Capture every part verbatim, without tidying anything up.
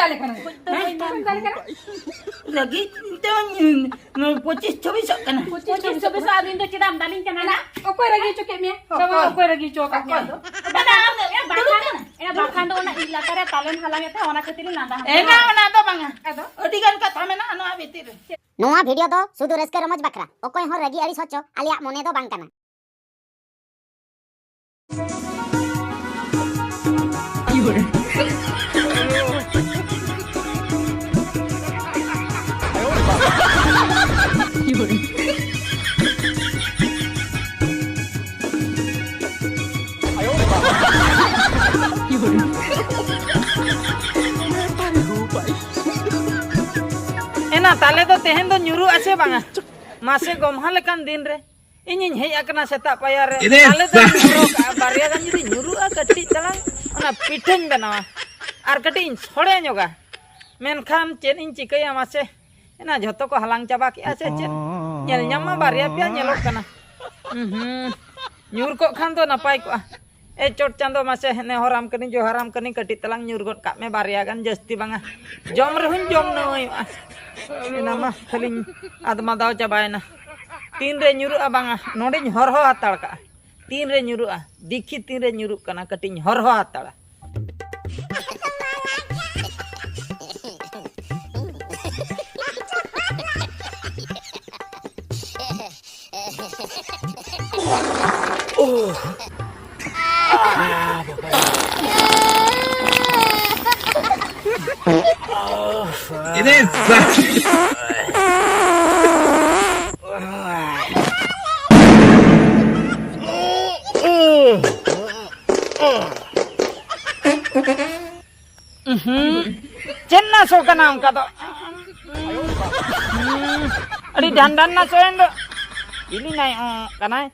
ᱫᱟᱞᱮ ᱠᱟᱱᱟ᱾ ᱦᱮᱸ? ᱫᱟᱞᱮ ᱠᱟᱱᱟ᱾ ᱨᱟᱹᱜᱤ ᱛᱮ ᱯᱚᱸᱪᱤᱥ ᱪᱷᱚᱵᱤᱥᱚᱜ ᱠᱟᱱᱟ᱾ ᱯᱚᱸᱪᱤᱥ ᱪᱷᱚᱵᱤᱥ ᱟᱹᱵᱤᱱ ᱫᱚ ᱪᱮᱫᱟᱜ ᱮᱢ ᱫᱟᱞᱤᱧ ᱠᱟᱱᱟ ᱱᱟ? ᱚᱠᱚᱭ ᱨᱟᱹᱜᱤ ᱦᱚᱪᱚ ᱠᱮᱫ ᱢᱮᱭᱟ? ᱚᱠᱚᱭ? ᱵᱟᱵᱟ, ᱚᱠᱚᱭ ᱨᱟᱹᱜᱤ ᱦᱚᱪᱚ ᱟᱠᱟᱫ ᱢᱮᱭᱟ ᱟᱫᱚ? ᱚᱠᱚᱭ? ᱵᱟᱵᱟ, ᱮ ᱵᱟᱠᱷᱟᱱ, ᱮ ᱵᱟᱠᱷᱟᱱ ᱫᱚ ᱚᱱᱟ ᱤᱞ ᱞᱟᱛᱟᱨ ᱨᱮ ᱛᱟᱞᱮᱢ ᱦᱟᱞᱟᱝ ᱮᱫ ᱛᱟᱦᱮᱸ, ᱚᱱᱟ ᱠᱷᱟᱹᱛᱤᱨ ᱤᱧ ᱞᱟᱸᱫᱟ ᱦᱟᱢ ᱮᱱᱟ, ᱠᱟᱱᱟ᱾ ᱚᱱᱟ ᱫᱚ ᱵᱟᱝᱟ᱾ ᱟᱫᱚ? ᱟᱹᱰᱤ ᱜᱟᱱ ᱠᱟᱛᱷᱟ ᱢᱮᱱᱟᱜᱼᱟ ᱱᱚᱣᱟ ᱵᱷᱤᱛᱤᱨ ᱨᱮ᱾ ᱱᱚᱣᱟ ᱵᱷᱤᱰᱤᱭᱳ ᱫᱚ ᱥᱩᱫᱷᱩ ᱨᱟᱹᱥᱠᱟᱹ ᱨᱚᱢᱚᱡᱽ ᱵᱟᱠᱷᱨᱟ, ᱚᱠᱚᱭ ᱦᱚᱸ ᱨᱟᱹᱜᱤ ᱟᱹᱲᱤᱥ ᱦᱚᱪᱚ ᱟᱞᱮᱭᱟᱜ ᱢᱚᱱᱮ ᱫᱚ ᱵᱟᱝ ᱠᱟᱱᱟ᱾ ᱮᱱᱟ ᱛᱟᱞᱮ ᱫᱚ ᱛᱮᱦᱮᱧ ᱫᱚ ᱧᱩᱨᱩᱜ ᱟᱥᱮ ᱵᱟᱝᱟ? ᱢᱟᱥᱮ ᱜᱚᱢᱦᱟ ᱞᱮᱠᱟᱱ ᱫᱤᱱ ᱨᱮ ᱤᱧᱤᱧ ᱦᱮᱡ ᱟᱠᱟᱱᱟ ᱥᱮᱛᱟᱜ ᱯᱟᱭᱟᱨ ᱨᱮ᱾ ᱤᱫᱤ᱾ ᱛᱟᱞᱮ ᱫᱚᱧ ᱦᱚᱨᱚ ᱠᱟᱜᱼᱟ, ᱵᱟᱨᱭᱟ ᱜᱟᱱ ᱡᱩᱫᱤ ᱧᱩᱨᱩᱜᱼᱟ ᱠᱟᱹᱴᱤᱡ ᱛᱟᱞᱟᱝ, ᱚᱱᱟ ᱯᱤᱴᱷᱟᱹᱧ ᱵᱮᱱᱟᱣᱟ ᱟᱨ ᱠᱟᱹᱴᱤᱡ ᱤᱧ ᱥᱚᱲᱮ ᱧᱚᱜᱟ᱾ ᱢᱮᱱᱠᱷᱟᱱ ᱪᱮᱫ ᱤᱧ ᱪᱤᱠᱟᱹᱭᱟ ᱢᱟᱥᱮ? ᱮᱱᱟ ᱡᱷᱚᱛᱚ ᱠᱚ ᱦᱟᱞᱟᱝ ᱪᱟᱵᱟ ᱠᱮᱜᱼᱟ ᱥᱮ ᱪᱮᱫ? ᱧᱮᱞ ᱧᱟᱢ ᱢᱟ ᱵᱟᱨᱭᱟ ᱯᱮᱭᱟ ᱧᱮᱞᱚᱜ ᱠᱟᱱᱟ᱾ ᱩᱸᱦᱩᱸ᱾ ᱧᱩᱨ ᱠᱚᱜ ᱠᱷᱟᱱ ᱫᱚ ᱱᱟᱯᱟᱭ ᱠᱚᱜᱼᱟ᱾ ᱮ ᱪᱚᱴ ᱪᱟᱸᱫᱚ ᱢᱟᱥᱮ ᱱᱮᱦᱚᱨᱟᱢ ᱠᱟᱹᱱᱟᱹᱧ, ᱡᱚᱦᱟᱨᱟᱢ ᱠᱟᱹᱱᱟᱹᱧ, ᱠᱟᱹᱴᱤᱡ ᱛᱟᱞᱟᱝ ᱧᱩᱨ ᱜᱚᱫ ᱠᱟᱜ ᱢᱮ ᱵᱟᱨᱭᱟ ᱜᱟᱱ, ᱡᱟᱹᱥᱛᱤ ᱵᱟᱝᱟ᱾ ᱡᱚᱢ ᱨᱮᱦᱚᱸᱧ ᱡᱚᱢ ᱱᱟᱹᱢᱟᱹᱭᱚᱜᱼᱟ᱾ ᱮᱱᱟ ᱢᱟ ᱠᱷᱟᱹᱞᱤᱧ ᱟᱫᱢᱟᱫᱟᱣ ᱪᱟᱵᱟᱭᱮᱱᱟ᱾ ᱛᱤᱱᱨᱮ ᱧᱩᱨᱩᱜᱼᱟ ᱵᱟᱝᱟ, ᱱᱚᱰᱮᱧ ᱦᱚᱨᱦᱚ ᱦᱟᱛᱟᱲ ᱠᱟᱜᱼᱟ᱾ ᱛᱤᱱᱨᱮ ᱧᱩᱨᱩᱜᱼᱟ, ᱫᱮᱠᱷᱤ ᱛᱤᱱᱨᱮ ᱧᱩᱨᱩᱜ ᱠᱟᱱᱟ, ᱠᱟᱹᱴᱤᱡ ᱤᱧ ᱦᱚᱨᱦᱚ ᱦᱟᱛᱟᱲᱟ᱾ ᱩᱦᱩᱸ᱾ ᱪᱮᱫ ᱱᱟ ᱥᱚ ᱠᱟᱱᱟ ᱚᱱᱠᱟ ᱫᱚ? ᱩᱦᱩᱸ᱾ ᱟᱹᱰᱤ ᱰᱷᱟᱱ ᱰᱷᱟᱱ ᱱᱟ ᱥᱚᱭᱮᱱ ᱫᱚ᱾ ᱵᱤᱞᱤ ᱱᱟᱭ ᱚᱸ ᱠᱟᱱᱟᱭ᱾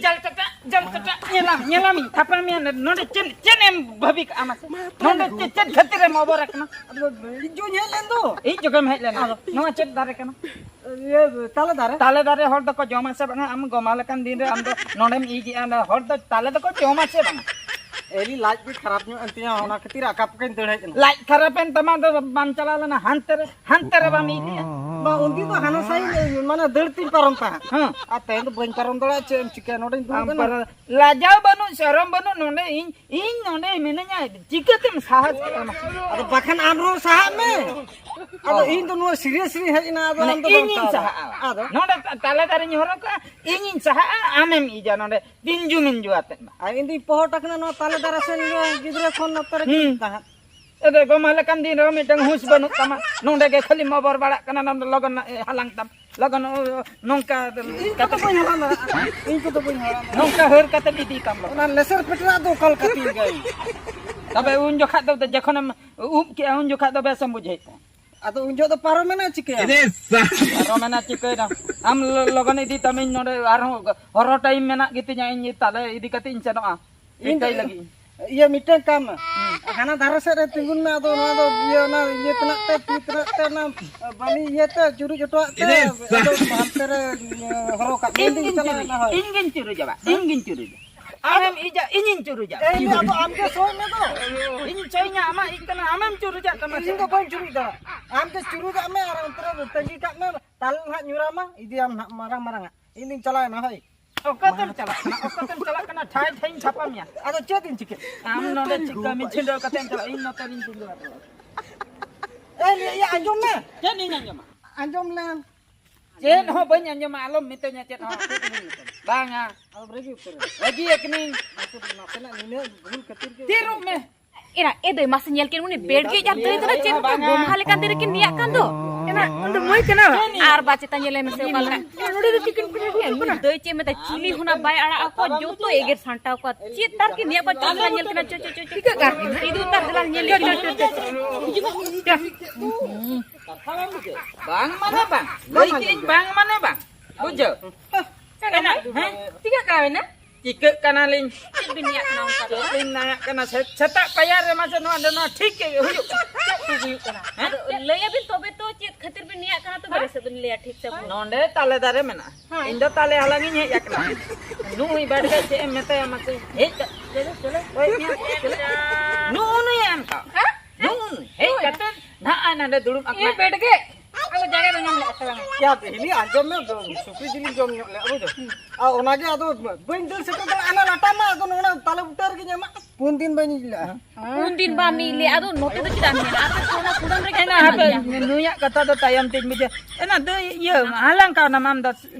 ᱡᱟᱞ ᱠᱟᱴᱟ, ᱡᱟᱞ ᱠᱟᱴᱟ, ᱧᱮᱞᱟᱢ, ᱧᱮᱞᱟᱢᱤᱧ᱾ ᱛᱷᱟᱯᱟ ᱢᱮᱭᱟ ᱱᱚᱰᱮ᱾ ᱪᱮᱫ, ᱪᱮᱫ ᱮᱢ ᱵᱷᱟᱵᱤ ᱠᱟᱜᱼᱟ ᱢᱟᱥᱮ? ᱱᱚᱰᱮ ᱪᱮᱫ, ᱪᱮᱫ ᱠᱷᱟᱹᱛᱤᱨ ᱮᱢ ᱚᱵᱚᱨ ᱟᱠᱟᱱᱟ? ᱟᱫᱚ ᱤᱧ ᱡᱚᱧ ᱦᱮᱡ ᱞᱮᱱ ᱫᱚ᱾ ᱤᱧ ᱡᱚᱜᱮᱢ ᱦᱮᱡ ᱞᱮᱱᱟ᱾ ᱟᱫᱚ ᱱᱚᱣᱟ ᱪᱮᱫ ᱫᱟᱨᱮ ᱠᱟᱱᱟ? ᱤᱭᱟᱹ, ᱛᱟᱞᱮ ᱫᱟᱨᱮ᱾ ᱛᱟᱞᱮ ᱫᱟᱨᱮ ᱦᱚᱲ ᱫᱚᱠᱚ ᱡᱚᱢᱟ ᱥᱮ ᱵᱟᱝᱟ? ᱟᱢ ᱜᱚᱢᱟ ᱞᱮᱠᱟᱱ ᱫᱤᱱ ᱨᱮ ᱟᱢ ᱫᱚ ᱱᱚᱰᱮᱢ ᱤᱡᱮᱜᱼᱟ, ᱚᱸᱰᱮ ᱦᱚᱲ ᱫᱚ ᱛᱟᱞᱮ ᱫᱚᱠᱚ ᱡᱚᱢᱟ ᱥᱮ ᱵᱟᱝᱟ? ᱮᱞᱤ, ᱞᱟᱡ ᱜᱮ ᱠᱷᱟᱨᱟᱯ ᱧᱚᱜ ᱮᱱ ᱛᱤᱧᱟ, ᱚᱱᱟ ᱠᱷᱟᱹᱛᱤᱨ ᱟᱠᱟᱯ ᱠᱟᱹᱧ ᱫᱟᱹᱲ ᱦᱮᱡ ᱮᱱᱟ᱾ ᱞᱟᱡ ᱠᱷᱟᱨᱟᱯ ᱮᱱ ᱛᱟᱢᱟ ᱫᱚ ᱵᱟᱢ ᱪᱟᱞᱟᱣ ᱞᱮᱱᱟ ᱦᱟᱱᱛᱮ ᱨᱮ, ᱦᱟᱱᱛᱮ ᱨᱮ ᱵᱟᱢ ᱤᱡᱮᱜᱼᱟ? ᱵᱟᱝ, ᱩᱱᱫᱤᱱ ᱫᱚ ᱦᱟᱱᱟ ᱥᱟᱭᱤᱰ, ᱢᱟᱱᱮ ᱫᱟᱹᱲ ᱛᱤᱧ ᱯᱟᱨᱚᱢ ᱛᱟᱦᱮᱸᱫ᱾ ᱦᱮᱸ᱾ ᱟᱨ ᱛᱮᱦᱮᱧ ᱫᱚ ᱵᱟᱹᱧ ᱯᱟᱨᱚᱢ ᱫᱟᱲᱮᱭᱟᱜᱼᱟ, ᱪᱮᱫ ᱮᱢ ᱪᱤᱠᱟᱹᱭᱟ, ᱱᱚᱰᱮᱧ ᱫᱩᱲᱩᱵ ᱟᱢ ᱮᱱᱟ᱾ ᱯᱟᱨᱚᱢ ᱞᱟᱡᱟᱣ ᱵᱟᱹᱱᱩᱜ, ᱥᱚᱨᱚᱢ ᱵᱟᱹᱱᱩᱜ, ᱱᱚᱰᱮ ᱤᱧ, ᱤᱧ ᱱᱚᱰᱮ ᱢᱤᱱᱟᱹᱧᱟ, ᱪᱤᱠᱟᱹᱛᱮᱢ ᱥᱟᱦᱟ ᱠᱮᱫᱼᱟ ᱢᱟᱥᱮ? ᱟᱫᱚ ᱵᱟᱠᱷᱟᱱ ᱟᱢ ᱨᱮᱦᱚᱸ ᱥᱟᱦᱟᱜ ᱢᱮ᱾ ᱟᱫᱚ ᱚ᱾ ᱤᱧ ᱫᱚ ᱱᱚᱣᱟ ᱥᱤᱨᱤᱭᱟᱥᱞᱤ ᱦᱮᱡ ᱮᱱᱟ, ᱟᱫᱚ ᱢᱟᱱᱮ ᱟᱢ ᱫᱚ ᱵᱟᱢ ᱤᱧᱤᱧ ᱥᱟᱦᱟᱣ ᱥᱟᱦᱟᱜᱼᱟ᱾ ᱫᱟᱲᱮᱭᱟᱜᱼᱟ᱾ ᱟᱫᱚ? ᱱᱚᱰᱮ ᱛᱟ-, ᱛᱟᱞᱮ ᱫᱟᱨᱮᱧ ᱦᱚᱨᱚᱜ ᱠᱟᱜᱼᱟ, ᱤᱧᱤᱧ ᱥᱟᱦᱟᱜᱼᱟ, ᱟᱢᱮᱢ ᱤᱡᱟ ᱱᱚᱰᱮ ᱛᱤᱧᱡᱩ ᱢᱤᱧᱡᱩ ᱟᱛᱮᱫ ᱢᱟ᱾ ᱟᱨ ᱤᱧ ᱫᱩᱧ ᱯᱚᱦᱚᱴ ᱟᱠᱟᱱᱟ ᱱᱚᱣᱟ ᱛᱟᱞᱮ ᱫᱟᱨᱮ ᱥᱮᱱ ᱜᱮ, ᱜᱤᱫᱽᱨᱟᱹ ᱠᱷᱚᱱ ᱱᱚᱛᱮ ᱨᱮ ᱦᱩᱸ᱾ ᱛᱟᱦᱮᱸᱫ᱾ ᱮᱫᱮ ᱜᱚᱢᱟ ᱞᱮᱠᱟᱱ ᱫᱤᱱ ᱨᱮᱦᱚᱸ ᱢᱤᱫᱴᱟᱝ ᱦᱩᱸᱥ ᱵᱟᱹᱱᱩᱜ ᱛᱟᱢᱟ, ᱱᱚᱰᱮ ᱜᱮ ᱠᱷᱟᱹᱞᱤᱢ ᱚᱵᱚᱨ ᱵᱟᱲᱟᱜ ᱠᱟᱱᱟ, ᱱᱚᱰᱮ ᱞᱚᱜᱚᱱ ᱦᱟᱞᱟᱝ ᱛᱟᱢ᱾ ᱞᱚᱜᱚᱱ, ᱚ, ᱱᱚᱝᱠᱟ ᱤᱧ ᱠᱚᱫᱚ ᱠᱟᱛᱮ, ᱵᱟᱹᱧ ᱦᱟᱞᱟᱝ ᱫᱟᱲᱮᱭᱟᱜᱼᱟ᱾ ᱤᱧ ᱠᱚᱫᱚ ᱵᱟᱹᱧ ᱦᱟᱞᱟᱝ ᱫᱟᱲᱮᱭᱟᱜᱼᱟ᱾ ᱱᱚᱝᱠᱟ ᱦᱟᱹᱨ ᱠᱟᱛᱮ ᱤᱫᱤ ᱛᱟᱢ ᱞᱚᱜᱚᱱ᱾ ᱚᱱᱟ ᱞᱮᱥᱮᱨ ᱯᱮᱴᱮᱨᱟᱜ ᱫᱚ ᱚᱠᱟ ᱞᱮᱠᱟ ᱛᱤᱧ ᱜᱮ? ᱛᱚᱵᱮ ᱩᱱ ᱡᱚᱠᱷᱟᱜ ᱫᱚ ᱡᱚᱠᱷᱚᱱᱮᱢ ᱩᱵ ᱠᱮᱜᱼᱟ, ᱩᱱ ᱡᱚᱠᱷᱟᱜ ᱫᱚ ᱵᱮᱥᱮᱢ ᱵᱩᱡᱷᱟᱹᱣᱮᱫ ᱛᱟᱦᱮᱸᱫ᱾ ᱟᱫᱚ ᱩᱱ ᱡᱚᱠᱷᱚᱜ ᱫᱚ ᱯᱟᱨᱚᱢᱮᱱᱟ, ᱪᱤᱠᱟᱹᱭᱟ? ᱟᱨᱚ ᱢᱮᱱᱟ ᱪᱤᱠᱟᱹᱭᱮᱱᱟ? ᱟᱢ ᱞᱚ-, ᱞᱚᱜᱚᱱ ᱤᱫᱤ ᱛᱟᱢᱤᱧ ᱱᱚᱰᱮ, ᱟᱨᱦᱚᱸ ᱦᱚᱨᱚ ᱴᱟᱭᱤᱢ ᱢᱮᱱᱟᱜ ᱜᱮᱛᱤᱧᱟ, ᱤᱧ ᱛᱟᱦᱞᱮ ᱤᱫᱤ ᱠᱟᱛᱮ ᱤᱧ ᱥᱮᱱᱚᱜᱼᱟ᱾ ᱤᱧ ᱫᱚ ᱯᱮᱴᱟᱭ ᱞᱟᱹᱜᱤᱫ᱾ ᱤᱭᱟᱹ, ᱢᱤᱫᱴᱟᱝ ᱠᱟᱢ ᱢᱮ᱾ ᱦᱟᱱᱟ ᱫᱷᱟᱨᱮ ᱥᱮᱫ ᱨᱮ ᱛᱤᱸᱜᱩᱱ ᱢᱮ, ᱟᱫᱚ ᱱᱚᱣᱟ ᱫᱚ ᱤᱭᱟᱹ, ᱚᱱᱟ ᱤᱭᱟᱹ ᱛᱮᱱᱟᱜ ᱛᱮ, ᱛᱤ ᱛᱮᱱᱟᱜ ᱛᱮ, ᱚᱱᱟ ᱵᱟᱹᱞᱤ ᱤᱭᱟᱹ ᱛᱮ ᱪᱩᱨᱩᱡ ᱦᱚᱴᱚᱣᱟᱜ ᱛᱮ, ᱤᱫᱤ ᱥᱟ- ᱟᱫᱚ ᱦᱟᱱᱛᱮ ᱨᱮ, ᱤᱭᱟᱹ, ᱦᱚᱨᱚ ᱠᱟᱜ ᱢᱮ᱾ ᱤᱧ ᱤᱧ ᱜᱤᱧ ᱪᱟᱞᱟᱣ ᱪᱩᱨᱩᱡᱟ, ᱮᱱᱟ, ᱦᱳᱭ᱾ ᱤᱧ ᱜᱤᱧ ᱪᱩᱨᱩᱡᱟ, ᱵᱟ, ᱤᱧ ᱜᱤᱧ ᱪᱩᱨᱩᱡᱟ᱾ ᱟᱢᱮᱢ ᱤᱡᱟ, ᱤᱧᱤᱧ ᱪᱩᱨᱩᱡᱟ᱾ ᱮᱭ, ᱟᱫᱚ ᱟᱢ ᱜᱮ ᱥᱚᱭ ᱢᱮ ᱫᱚ᱾ ᱤᱧ ᱥᱚᱭ ᱧᱟ, ᱟᱢᱟᱜ ᱤᱡ ᱠᱟᱱᱟ, ᱟᱢᱮᱢ ᱪᱩᱨᱩᱡᱟᱜ ᱠᱟᱱᱟ ᱥᱮ? ᱤᱧ ᱫᱚ ᱵᱟᱹᱧ ᱪᱩᱨᱩᱡ ᱫᱟ᱾ ᱟᱢ ᱜᱮ ᱪᱩᱨᱩᱡᱟᱜ ᱢᱮ ᱟᱨ ᱚᱱᱛᱮ ᱨᱮ ᱛᱟᱺᱜᱤ ᱠᱟᱜ ᱢᱮ᱾ ᱛᱟᱞ ᱱᱟᱦᱟᱜ ᱧᱩᱨᱟᱢᱟ, ᱤᱫᱤᱭᱟᱢ ᱱᱟᱦᱟᱜ ᱢᱟᱨᱟᱝ ᱢᱟᱨᱟᱝ ᱟᱜ᱾ ᱤᱧ ᱫᱩᱧ ᱪᱟᱞᱟᱣ ᱮᱱᱟ, ᱦᱳᱭ᱾ ᱚᱠᱟᱛᱮᱢ ᱪᱟᱞᱟᱜ ᱠᱟᱱᱟ? ᱚᱠᱟᱛᱮᱢ ᱪᱟᱞᱟᱜ ᱠᱟᱱᱟ? ᱴᱷᱟᱭ ᱴᱷᱟᱭᱤᱧ ᱪᱷᱟᱯᱟ ᱢᱮᱭᱟ᱾ ᱟᱫᱚ ᱪᱮᱫ ᱤᱧ ᱪᱤᱠᱟᱹ? ᱟᱢ ᱱᱚᱰᱮ ᱪᱤᱠᱟᱹ ᱢᱤᱪᱷᱤᱞ ᱫᱚ ᱠᱟᱛᱮᱢ ᱪᱟᱞᱟᱜᱼᱟ? ᱤᱧ ᱱᱚᱛᱮ ᱨᱤᱧ ᱛᱤᱸᱜᱩ ᱟᱠᱟᱱᱟ᱾ ᱮᱭ, ᱤᱭᱟᱹ, ᱟᱸᱡᱚᱢ ᱢᱮ᱾ ᱪᱮᱫ ᱤᱧ ᱟᱸᱡᱚᱢᱟ? ᱟᱸᱡᱚᱢ ᱞᱮᱢ᱾ ᱪᱮᱫ ᱦᱚᱸ ᱵᱟᱹᱧ ᱟᱸᱡᱚᱢᱟ, ᱟᱞᱚᱢ ᱢᱤᱛᱟᱹᱧᱟ ᱪᱮᱫ ᱦᱚᱸ᱾ ᱵᱟᱝᱟ᱾ ᱟᱢ ᱨᱟᱹᱜᱤ ᱩᱛᱟᱹᱨ ᱮᱱᱟ᱾ ᱨᱟᱹᱜᱤ ᱟᱠᱟᱱᱟᱹᱧ᱾ ᱱᱟᱥᱮ, ᱱᱟᱥᱮᱱᱟᱜ ᱱᱤᱱᱟᱹᱜ ᱵᱷᱩᱞ ᱠᱷᱟᱹᱛᱤᱨ ᱜᱮ ᱛᱷᱤᱨᱚᱜ ᱢᱮ᱾ ᱮᱨᱟ, ᱮ ᱫᱟᱹᱭ, ᱢᱟᱥᱮ ᱧᱮᱞ ᱠᱮᱱ ᱩᱱᱤ ᱵᱮᱲ ᱜᱮ ᱟᱨ ᱫᱟᱹᱭ ᱛᱟᱞᱟ ᱪᱮᱫ ᱞᱮᱠᱟ ᱜᱚᱢᱦᱟ ᱞᱮᱠᱟᱱ ᱫᱟᱨᱮ ᱠᱤᱱ ᱱᱮᱭᱟᱜ ᱠᱟᱱ ᱫᱚ᱾ ᱮᱨᱟ, ᱩᱱᱤ ᱫᱚ ᱢᱟᱹᱭ ᱠᱟᱱᱟ᱾ ᱟᱨ ᱵᱟ ᱪᱮᱛᱟᱱ ᱧᱮᱞᱮ ᱢᱮᱥᱮ ᱚᱠᱟ ᱞᱮᱠᱟ᱾ ᱱᱚᱰᱮ ᱫᱚ ᱪᱤᱠᱟᱹ ᱠᱟᱱᱟ? ᱱᱩᱭ ᱫᱟᱹᱭ ᱪᱮᱫ ᱢᱮᱛᱟ, ᱪᱤᱞᱤ ᱦᱚᱸ ᱱᱟᱜ ᱵᱟᱭ ᱟᱲᱟᱜ ᱟᱠᱚ, ᱡᱚᱛᱚ ᱮᱜᱮᱨ ᱥᱟᱢᱴᱟᱣ ᱠᱚᱣᱟ᱾ ᱪᱮᱫ ᱛᱟᱨ ᱠᱤᱱ ᱱᱮᱭᱟᱜ ᱠᱚᱣᱟ, ᱪᱚ ᱪᱟᱞᱟᱜ ᱧᱮᱞ ᱠᱤᱱᱟ, ᱪᱚ, ᱪᱚ, ᱪᱚ, ᱪᱚ᱾ ᱴᱷᱤᱠᱟᱹᱜ ᱠᱟᱱ ᱜᱮᱭᱟ᱾ ᱤᱫᱩ ᱛᱟᱨ ᱫᱮᱞᱟ ᱧᱮᱞ ᱞᱮ ᱠᱤᱱᱟ, ᱪᱚ, ᱪᱚ, ᱪᱚ᱾ ᱦᱤᱡᱩᱜ ᱢᱮ᱾ ᱪᱚ᱾ ᱵᱟᱝ ᱢᱟᱱᱮ ᱵᱟᱝ᱾ ᱞᱟᱹᱭ ᱠᱤᱧ ᱵᱟᱝ ᱢᱟᱱᱮ ᱵᱟᱝ᱾ ᱵᱩᱡᱷᱟᱹᱣ? ᱦᱮᱸ? ᱪᱤᱠᱟᱹᱜ ᱠᱟᱱᱟ ᱢᱮᱱᱟ? ᱪᱤᱠᱟᱹᱜ ᱠᱟᱱᱟᱞᱤᱧ? ᱪᱮᱫ ᱵᱤᱱ ᱱᱮᱭᱟᱜ ᱠᱟᱱᱟ ᱚᱱᱠᱟ ᱫᱚ? ᱪᱮᱫ ᱵᱤᱱ ᱱᱮᱭᱟᱜ ᱠᱟᱱᱟ? ᱥᱮ-, ᱥᱮᱛᱟᱜ ᱯᱟᱭᱟᱨ ᱨᱮ ᱢᱟᱥᱮ ᱱᱚᱣᱟ ᱫᱚ, ᱱᱚᱣᱟ ᱴᱷᱤᱠ ᱜᱮ ᱦᱩᱭᱩᱜ ᱠᱟᱱᱟ᱾ ᱪᱮᱫ ᱠᱚ ᱦᱩᱭᱩᱜ ᱠᱟᱱᱟ? ᱦᱮᱸ? ᱟᱫᱚ ᱞᱟᱹᱭ ᱟᱵᱤᱱ ᱛᱚᱵᱮ ᱛᱚ ᱪᱮᱫ ᱠᱷᱟᱹᱛᱤᱨ ᱵᱤᱱ ᱱᱮᱭᱟᱜ ᱠᱟᱱᱟ, ᱛᱚᱵᱮ ᱨᱮᱥᱮ ᱵᱤᱱ ᱞᱟᱹᱭᱟ ᱴᱷᱤᱠ ᱥᱮ ᱵᱷᱩᱞ᱾ ᱱᱚᱰᱮ ᱛᱟᱞᱮ ᱫᱟᱨᱮ ᱢᱮᱱᱟᱜᱼᱟ᱾ ᱦᱮᱸ᱾ ᱤᱧ ᱫᱚ ᱛᱟᱞᱮ ᱦᱟᱞᱟᱝ ᱤᱧ ᱦᱮᱡ ᱟᱠᱟᱱᱟ᱾ ᱱᱩᱭ ᱵᱟᱰᱜᱮ ᱪᱮᱫ ᱮᱢ ᱢᱮᱛᱟᱭᱟ ᱢᱟᱥᱮ? ᱦᱮᱡ ᱠᱟᱛᱮ, ᱪᱚᱞᱚ, ᱪᱚᱞᱚ᱾ ᱚᱠᱚᱭ ᱢᱮᱭᱟ? ᱪᱚᱞᱚ᱾ ᱱᱩᱜᱼᱩ ᱱᱩᱭ ᱮᱢ ᱠᱟᱜ᱾ ᱦᱮᱸ? ᱱᱩᱜᱼᱩ ᱱᱩᱭ ᱦᱮᱡ ᱠᱟᱛᱮ ᱱᱟᱜᱼᱟᱭ ᱱᱚᱰᱮ ᱫᱩᱲᱩᱵ ᱤᱧ ᱟᱠᱟᱱᱟ᱾ ᱵᱮᱰᱜᱮ᱾ ᱟᱫᱚ ᱡᱟᱭᱜᱟ ᱫᱚ ᱧᱟᱢ ᱞᱮᱫ ᱛᱟᱞᱟᱝᱟ᱾ ᱭᱟ, ᱵᱤᱦᱞᱤ, ᱟᱸᱡᱚᱢ ᱢᱮ, ᱥᱩᱠᱨᱤ ᱡᱤᱞᱤᱧ ᱡᱚᱢ ᱧᱚᱜ ᱞᱮᱫ, ᱵᱩᱡᱷᱟᱹᱣ? ᱟᱨ ᱚᱱᱟᱜᱮ ᱟᱫᱚ ᱵᱟᱹᱧ ᱫᱟᱹᱲ ᱥᱮᱴᱮᱨ ᱫᱟᱲᱮᱭᱟᱜᱼᱟ, ᱦᱟᱱᱟ ᱞᱟᱴᱟ ᱢᱟ, ᱟᱫᱚ ᱱᱚᱜᱼᱚ ᱱᱟ ᱛᱟᱞᱮ ᱵᱩᱴᱟᱹ ᱨᱮᱜᱮᱧ ᱮᱢᱟᱜ᱾ ᱯᱩᱱ ᱫᱤᱱ ᱵᱟᱹᱧ ᱤᱡ ᱞᱮᱜᱼᱟ᱾ ᱯᱩᱱ ᱫᱤᱱ ᱵᱟᱢ ᱤᱡ ᱞᱮᱜᱼᱟ, ᱟᱫᱚ ᱱᱚᱛᱮ ᱫᱚ ᱪᱮᱫᱟᱜ ᱮᱢ ᱧᱮᱞᱟ? ᱟᱯᱮ ᱚᱱᱟ ᱠᱩᱰᱟᱹᱢ ᱨᱮᱜᱮ ᱮᱱᱟ ᱦᱟᱯᱮ, ᱱᱩᱭᱟᱜ ᱠᱟᱛᱷᱟ ᱫᱚ ᱛᱟᱭᱚᱢ ᱛᱤᱧ ᱵᱩᱡᱷᱟᱹᱣ᱾ ᱮᱱᱟ ᱫᱟᱹᱭ, ᱤᱭᱟᱹ, ᱦᱟᱞᱟᱝ ᱠᱟᱣᱱᱟᱢ ᱟᱢ ᱫᱚ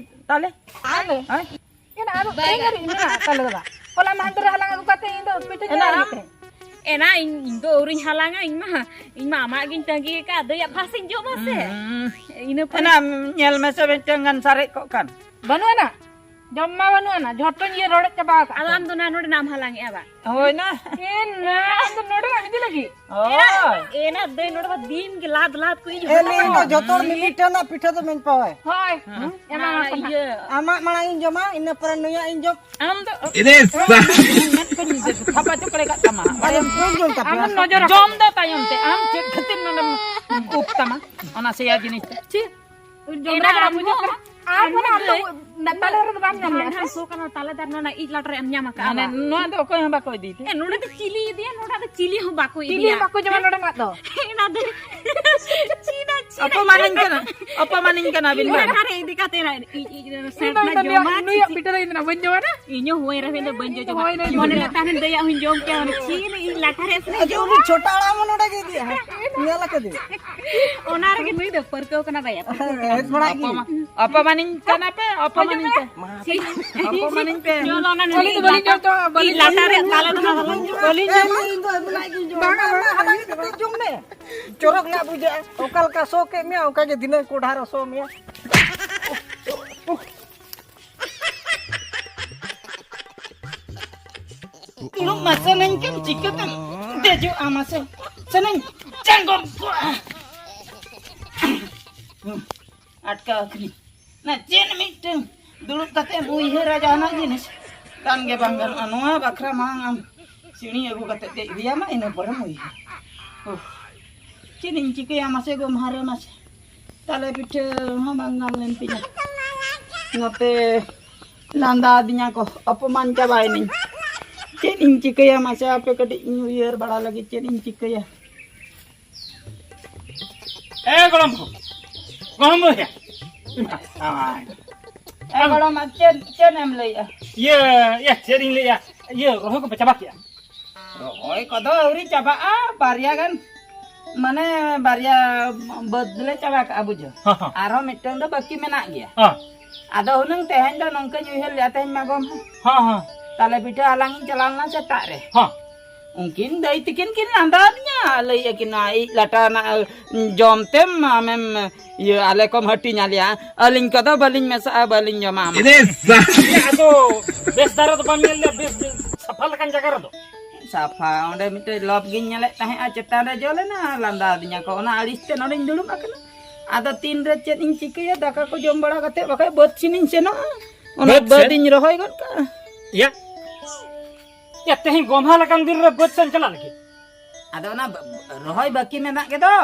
ᱛᱟᱞᱮ? ᱟᱞᱮ? ᱦᱮᱸ? ᱮᱱᱟ ᱟᱨ ᱵᱟᱭ ᱛᱮᱦᱮᱧ ᱫᱷᱟᱹᱨᱤᱡ ᱢᱮᱱᱟᱜᱼᱟ ᱛᱟᱞᱮ ᱫᱚ ᱵᱟᱝ᱾ ᱦᱚᱞᱟ ᱢᱟᱦᱫᱮᱨ ᱨᱮ ᱦᱟᱞᱟᱝ ᱟᱹᱜᱩ ᱠᱟᱛᱮ ᱤᱧ ᱫᱚ ᱯᱤᱴᱷᱟᱹ ᱮᱱᱟ ᱪᱟᱞᱟᱜ ᱟᱢ? ᱞᱟᱹᱜᱤᱫ ᱛᱮ᱾ ᱮᱱᱟ ᱤᱧ, ᱤᱧ ᱫᱚ ᱟᱹᱣᱨᱤᱧ ᱦᱟᱞᱟᱝᱟ, ᱤᱧ ᱢᱟ, ᱤᱧ ᱢᱟ ᱟᱢᱟᱜ ᱜᱤᱧ ᱛᱟᱺᱜᱤ ᱟᱠᱟᱫ, ᱫᱟᱹᱭᱟᱜ ᱯᱷᱟᱥᱤᱧ ᱡᱚᱢᱟ ᱥᱮ᱾ ᱦᱩᱸ᱾ ᱤᱱᱟᱹ ᱯᱚᱨᱮ ᱮᱱᱟ ᱧᱮᱞ ᱢᱮᱥᱮ ᱢᱤᱫᱴᱟᱝ ᱜᱟᱱ ᱥᱟᱨᱮᱡ ᱠᱚᱜ ᱠᱟᱱ᱾ ᱵᱟᱹᱱᱩᱜ ᱟᱱᱟ? ᱡᱚᱢ ᱢᱟ ᱵᱟᱹᱱᱩᱜ ᱟᱱᱟ, ᱡᱷᱚᱛᱚᱧ ᱤᱭᱟᱹ ᱨᱚᱲᱮᱫ ᱪᱟᱵᱟ ᱟᱠᱟᱫ ᱟᱫᱚ ᱠᱚᱣᱟ᱾ ᱟᱢ ᱫᱚ ᱱᱟ ᱱᱚᱰᱮ ᱱᱟᱢ ᱦᱟᱞᱟᱝ ᱮᱜᱼᱟ ᱵᱟ? ᱦᱳᱭ ᱱᱟ᱾ ᱮ ᱱᱟ, ᱟᱢ ᱫᱚ ᱱᱚᱰᱮ ᱵᱟᱢ ᱤᱫᱤ ᱞᱟᱹᱜᱤᱫ? ᱦᱳᱭ᱾ ᱮᱱᱟ ᱫᱟᱹᱭ ᱱᱚᱰᱮ ᱢᱟ ᱫᱤᱱ ᱜᱮ ᱞᱟᱫ ᱞᱟᱫ ᱠᱚ ᱤᱧ ᱮ, ᱦᱚᱲ ᱤᱧ ᱫᱚ ᱠᱚ᱾ ᱡᱷᱚᱛᱚ ᱦᱚᱲ ᱢᱤᱢᱤᱫ ᱴᱷᱮᱱ ᱱᱟᱜ ᱯᱤᱴᱷᱟᱹ ᱫᱚ ᱢᱮᱱ ᱯᱟᱣᱟᱭ᱾ ᱦᱳᱭ᱾ ᱦᱮᱸ᱾ ᱮᱢᱟ ᱢᱟ ᱢᱟ ᱠᱚ ᱱᱟ᱾ ᱤᱭᱟᱹ᱾ ᱟᱢᱟᱜ ᱢᱟᱲᱟᱝ ᱤᱧ ᱡᱚᱢᱟ, ᱤᱱᱟᱹ ᱯᱚᱨᱮ ᱱᱩᱭᱟᱜ ᱤᱧ ᱡᱚᱢ᱾ ᱟᱢ ᱫᱚ ᱤᱫᱤ ᱥᱟ- ᱢᱮᱫ ᱠᱚᱧ ᱛᱷᱟᱯᱟ ᱪᱚᱠᱲᱮ ᱠᱟᱜ ᱛᱟᱢᱟ᱾ ᱟᱨ ᱵᱟᱹᱧ ᱡᱚᱢ ᱛᱟᱯᱮᱭᱟ᱾ ᱟᱢ ᱱᱚᱡᱚᱨ ᱡᱚᱢ ᱫᱚ ᱛᱟᱭᱚᱢ ᱛᱮ᱾ ᱟᱢ ᱪᱮᱫ ᱠᱷᱟᱹᱛᱤᱨ ᱱᱚᱰᱮᱢ ᱩᱯ ᱛᱟᱢᱟ? ᱚᱱᱟ ᱥᱮᱭᱟ ᱡᱤᱱᱤᱥ ᱛᱮ᱾ ᱪᱮᱫ? ᱡᱚᱢ ᱮᱱᱟ ᱨᱮ ᱵᱟᱝ ᱟᱢ ᱵᱩᱡᱷᱟᱹᱜ ᱦᱚᱸ ᱠᱟᱱᱟ᱾ ᱟᱨ ᱟᱢ ᱢᱟᱱᱮ ᱦᱚᱸ ᱟᱢ ᱫᱚ ᱫᱟᱹᱭ᱾ ᱛᱟᱞᱮ ᱨᱮᱫᱚ ᱵᱟᱢ ᱧᱟᱢ ᱞᱮᱫᱟ ᱦᱟᱱᱟ ᱥᱮ? ᱥᱚ ᱠᱟᱱᱟ ᱛᱟᱞᱮ ᱫᱟᱨᱮ ᱨᱮᱱᱟᱜ ᱤᱡ ᱞᱟᱴᱟ ᱨᱮ ᱮᱢ ᱧᱟᱢ ᱟᱠᱟᱫᱼᱟ ᱢᱟᱱᱮ ᱵᱟᱝ? ᱱᱚᱣᱟ ᱫᱚ ᱚᱠᱚᱭ ᱦᱚᱸ ᱵᱟᱠᱚ ᱤᱫᱤᱭ ᱛᱮ᱾ ᱮ, ᱱᱚᱰᱮ ᱫᱚ ᱪᱤᱞᱤ ᱤᱫᱤᱭᱟ? ᱱᱚᱰᱮ ᱫᱚ ᱪᱤᱞᱤ ᱦᱚᱸ ᱵᱟᱠᱚ ᱪᱤᱞᱤ ᱤᱫᱤᱭᱟ᱾ ᱦᱚᱸ ᱵᱟᱠᱚ ᱡᱚᱢᱟ ᱱᱚᱰᱮᱱᱟᱜ ᱫᱚ᱾ ᱚᱱᱟ ᱫᱚ ᱪᱤᱱᱟ, ᱪᱤᱱᱟ, ᱚᱯᱚᱢᱟᱱᱤᱧ ᱠᱟᱱᱟ, ᱚᱯᱚᱢᱟᱱᱤᱧ ᱠᱟᱱᱟ ᱵᱤᱱ ᱤᱧ ᱵᱟᱝ? ᱞᱟᱴᱟ ᱨᱮ ᱤᱫᱤ ᱠᱟᱛᱮ ᱨᱟ-, ᱤᱡ, ᱤᱡ, ᱨᱮ ᱤᱧ ᱫᱚ, ᱥᱮᱴ ᱤᱧ ᱫᱚ ᱱᱟ ᱱᱩᱭᱟᱜ, ᱡᱚᱢᱟ, ᱱᱩᱭᱟᱜ ᱪᱤᱪᱤ᱾ ᱯᱤᱴᱷᱟᱹ ᱫᱚ ᱤᱧ ᱫᱚ ᱵᱟᱹᱧ ᱡᱚᱢᱟ ᱱᱟ᱾ ᱤᱧ ᱦᱚᱸ ᱦᱚᱭ ᱨᱮ ᱤᱧ ᱫᱚ ᱵᱟᱹᱧ ᱡᱚᱡᱚᱢᱟ᱾ ᱦᱚᱭ ᱨᱮ ᱢᱚᱱᱮ ᱵᱟᱹᱧ ᱞᱮ ᱛᱟᱦᱮᱱ ᱫᱟᱹᱭᱟᱜ ᱦᱚᱸᱧ ᱡᱚᱢ ᱠᱮᱭᱟ, ᱢᱟᱱᱮ ᱪᱤᱱ ᱤᱧ ᱞᱟᱴᱟ ᱨᱮ ᱥᱮ ᱟᱪᱪᱷᱟ, ᱡᱚᱢᱟ᱾ ᱩᱱᱤ ᱪᱷᱳᱴᱟ ᱟᱲᱟᱜ ᱢᱟ ᱱᱚᱰᱮ ᱜᱮ ᱤᱫᱤᱭᱟ᱾ ᱧᱮᱞ ᱟᱠᱟᱫᱮᱭᱟ᱾ ᱚᱱᱟ ᱨᱮᱜᱮ ᱱᱩᱭ ᱫᱚ ᱯᱟᱹᱨᱠᱟᱹᱣ ᱠᱟᱱᱟ ᱵᱟᱭᱟ᱾ ᱦᱮᱸ, ᱛᱷᱚᱲᱟ ᱜᱮ᱾ ᱚᱯᱚᱢᱟ-, ᱚᱯᱚᱢᱟᱱᱤᱧ ᱠᱟᱱᱟ ᱯᱮ, ᱚᱯᱚᱢᱟᱱᱤᱧ ᱯᱮ᱾ ᱚᱯᱚᱢᱟᱱᱤᱧ ᱯᱮ᱾ ᱪᱚᱞᱚ, ᱚᱱᱟ ᱟᱹᱞᱤᱧ ᱫᱚ ᱵᱟᱹᱞᱤᱧ ᱡᱚᱢ ᱦᱚᱪᱚ, ᱵᱟᱹᱞᱤᱧ ᱞᱟᱴᱟ ᱨᱮᱭᱟᱜ ᱛᱟᱞᱮ ᱫᱚ ᱱᱟᱦᱟᱜ ᱵᱟᱹᱞᱤᱧ ᱡᱚᱢ᱾ ᱵᱟᱹᱞᱤᱧ ᱡᱚᱢ᱾ ᱤᱧ ᱫᱚ ᱮᱢ ᱞᱟᱡ ᱜᱤᱧ ᱡᱚᱢᱟ᱾ ᱵᱟᱝᱟ, ᱵᱟᱝᱟ᱾ ᱦᱟᱞᱟᱝ ᱠᱟᱛᱮ ᱡᱚᱢ ᱢᱮ᱾ ᱪᱚᱨᱚᱠ ᱧᱚᱜ ᱵᱩᱡᱷᱟᱹᱜᱼᱟ᱾ ᱚᱠᱟ ᱞᱮᱠᱟ ᱥᱚ ᱠᱮᱫ ᱢᱮᱭᱟ, ᱚᱱᱠᱟ ᱜᱮ ᱫᱷᱤᱱᱟᱹᱝ ᱠᱚᱰᱷᱟ ᱨᱮ ᱥᱚ ᱢᱮᱭᱟ᱾ ᱫᱩᱲᱩᱵ ᱢᱟᱥᱮ ᱱᱮᱧ ᱠᱟᱱ, ᱪᱤᱠᱟᱹᱛᱮᱢ ᱫᱮᱡᱚᱜᱼᱟ ᱢᱟᱥᱮ? ᱥᱮᱱᱮᱧ ᱡᱟᱸᱜᱚᱢ ᱠᱚᱜᱼᱟ᱾ ᱟᱴᱠᱟᱣ ᱟᱠᱟᱱᱟᱹᱧ᱾ ᱱᱟ ᱪᱮᱫ ᱢᱤᱫᱴᱟᱝ ᱫᱩᱲᱩᱵ ᱠᱟᱛᱮ ᱮᱢ ᱩᱭᱦᱟᱹᱨᱟ ᱡᱟᱦᱟᱱᱟᱜ ᱡᱤᱱᱤᱥ? ᱛᱟᱱ ᱜᱮ ᱵᱟᱝ ᱜᱟᱱᱚᱜᱼᱟ᱾ ᱱᱚᱣᱟ ᱵᱟᱠᱷᱨᱟ ᱢᱟᱲᱟᱝ ᱟᱢ ᱥᱤᱬᱤ ᱟᱹᱜᱩ ᱠᱟᱛᱮ ᱫᱮᱡ ᱦᱩᱭᱟᱢᱟ, ᱤᱱᱟᱹ ᱯᱚᱨᱮᱢ ᱩᱭᱦᱟᱹᱨᱟ᱾ ᱩᱯᱷ, ᱪᱮᱫ ᱤᱧ ᱪᱤᱠᱟᱹᱭᱟ ᱢᱟᱥᱮ ᱜᱚᱢᱦᱟ ᱨᱮ ᱢᱟᱥᱮ? ᱛᱟᱞᱮ ᱯᱤᱴᱷᱟᱹ ᱦᱚᱸ ᱵᱟᱝ ᱜᱟᱱ ᱞᱮᱱ ᱛᱤᱧᱟ᱾ ᱱᱚᱛᱮ ᱞᱟᱸᱫᱟ ᱟᱹᱫᱤᱧᱟ ᱠᱚ, ᱚᱯᱚᱢᱟᱱ ᱪᱟᱵᱟᱭᱮᱱᱟᱹᱧ᱾ ᱪᱮᱫ ᱤᱧ ᱪᱤᱠᱟᱹᱭᱟ ᱢᱟᱥᱮ, ᱟᱯᱮ ᱠᱟᱹᱴᱤᱡ ᱤᱧ ᱩᱭᱦᱟᱹᱨ ᱵᱟᱲᱟ ᱞᱟᱹᱜᱤᱫ ᱪᱮᱫ ᱤᱧ ᱪᱤᱠᱟᱹᱭᱟ? ᱮ ᱜᱚᱲᱚᱢ ᱠᱚ, ᱜᱚᱲᱚᱢ ᱵᱚᱭᱦᱟ᱾ ᱮ ᱜᱚᱲᱚᱢ, ᱪᱮᱫ, ᱪᱮᱫ ᱮᱢ ᱞᱟᱹᱭᱮᱜᱼᱟ? ᱤᱭᱟᱹ, ᱤᱭᱟᱹ, ᱪᱮᱫ ᱤᱧ ᱞᱟᱹᱭᱟ? ᱤᱭᱟᱹ, ᱨᱚᱦᱚᱭ ᱠᱚᱯᱮ ᱪᱟᱵᱟ ᱠᱮᱜᱼᱟ? ᱨᱚᱦᱚᱭ ᱠᱚᱫᱚ ᱟᱹᱣᱨᱤ ᱪᱟᱵᱟᱜᱼᱟ, ᱵᱟᱨᱭᱟ ᱜᱟᱱ, ᱢᱟᱱᱮ, ᱵᱟᱨᱭᱟ ᱵᱟᱹᱫᱽ ᱞᱮ ᱪᱟᱵᱟ ᱠᱟᱜᱼᱟ, ᱵᱩᱡᱷᱟᱹᱣ᱾ ᱦᱚᱸ, ᱦᱚᱸ᱾ ᱟᱨᱦᱚᱸ ᱢᱤᱫᱴᱟᱝ ᱫᱚ ᱵᱟᱹᱠᱤ ᱢᱮᱱᱟᱜ ᱜᱮᱭᱟ᱾ ᱦᱚᱸ᱾ ᱟᱫᱚ ᱦᱩᱱᱟᱹᱝ ᱛᱮᱦᱮᱧ ᱫᱚ ᱱᱚᱝᱠᱟᱧ ᱩᱭᱦᱟᱹᱨ ᱞᱮᱜᱼᱟ, ᱛᱮᱦᱮᱧ ᱢᱟ ᱜᱚᱢᱦᱟ᱾ ᱦᱚᱸ, ᱦᱚᱸ᱾ ᱛᱟᱞᱮ ᱯᱤᱴᱷᱟᱹ ᱦᱟᱞᱟᱝ ᱤᱧ ᱪᱟᱞᱟᱣ ᱞᱮᱱᱟ ᱥᱮᱛᱟᱜ ᱨᱮ᱾ ᱦᱚᱸ᱾ ᱩᱱᱠᱤᱱ ᱫᱟᱹᱭ ᱛᱤᱠᱤᱱ ᱠᱤᱱ ᱞᱟᱸᱫᱟ ᱟᱹᱫᱤᱧᱟ, ᱞᱟᱹᱭ ᱟᱹᱠᱤᱱᱟ, "ᱤᱡ ᱞᱟᱴᱟ ᱨᱮᱱᱟᱜ ᱡᱚᱢ ᱛᱮᱢ ᱟᱢᱮᱢ, ᱤᱭᱟᱹ, ᱟᱞᱮ ᱠᱚᱢ ᱦᱟᱹᱴᱤᱧ ᱟᱞᱮᱭᱟ, ᱟᱹᱞᱤᱧ ᱠᱚᱫᱚ ᱵᱟᱹᱞᱤᱧ ᱢᱮᱥᱟᱜᱼᱟ, ᱵᱟᱹᱞᱤᱧ ᱡᱚᱢᱟ ᱟᱢ." ᱤᱭᱟᱹ, ᱟᱫᱚ ᱵᱮᱥ ᱫᱷᱟᱨᱟ ᱫᱚ ᱵᱟᱢ ᱧᱮᱞ ᱞᱮᱫᱼᱟ, ᱵᱮᱥ, ᱵᱮᱥ ᱥᱟᱯᱷᱟ ᱞᱮᱠᱟᱱ ᱡᱟᱭᱜᱟ ᱨᱮᱫᱚ? ᱥᱟᱯᱷᱟ, ᱚᱸᱰᱮ ᱢᱤᱫᱴᱮᱡ ᱞᱚᱵ ᱜᱤᱧ ᱧᱮᱞᱮᱫ ᱛᱟᱦᱮᱸᱫᱼᱟ, ᱪᱮᱛᱟᱱ ᱨᱮ ᱡᱚ ᱞᱮᱱᱟ, ᱞᱟᱸᱫᱟ ᱟᱹᱫᱤᱧᱟ ᱠᱚ, ᱚᱱᱟ ᱟᱹᱲᱤᱥ ᱛᱮ ᱱᱚᱰᱮᱧ ᱫᱩᱲᱩᱵ ᱟᱠᱟᱱᱟ᱾ ᱟᱫᱚ ᱛᱤᱱ ᱨᱮ ᱪᱮᱫ ᱤᱧ ᱪᱤᱠᱟᱹᱭᱟ, ᱫᱟᱠᱟ ᱠᱚ ᱡᱚᱢ ᱵᱟᱲᱟ ᱠᱟᱛᱮ ᱵᱟᱠᱷᱟᱡ ᱵᱟᱹᱫᱽ ᱥᱮᱱᱤᱧ ᱥᱮᱱᱚᱜᱼᱟ, ᱚᱱᱟ ᱵᱟᱹᱫᱽ ᱵᱟᱹᱫᱽ ᱥᱮᱱ? ᱤᱧ ᱨᱚᱦᱚᱭ ᱜᱚᱫ ᱠᱟᱜᱼᱟ᱾ ᱭᱟ, ᱭᱟ, ᱛᱮᱦᱮᱧ ᱜᱚᱢᱦᱟ ᱞᱮᱠᱟᱱ ᱫᱤᱱ ᱨᱮ ᱵᱟᱹᱫᱽ ᱥᱮᱱ ᱪᱟᱞᱟᱜ ᱞᱟᱹᱜᱤᱫ? ᱟᱫᱚ ᱚᱱᱟ ᱵ-, ᱨᱚᱦᱚᱭ ᱵᱟᱹᱠᱤ ᱢᱮᱱᱟᱜ ᱜᱮᱫᱚ᱾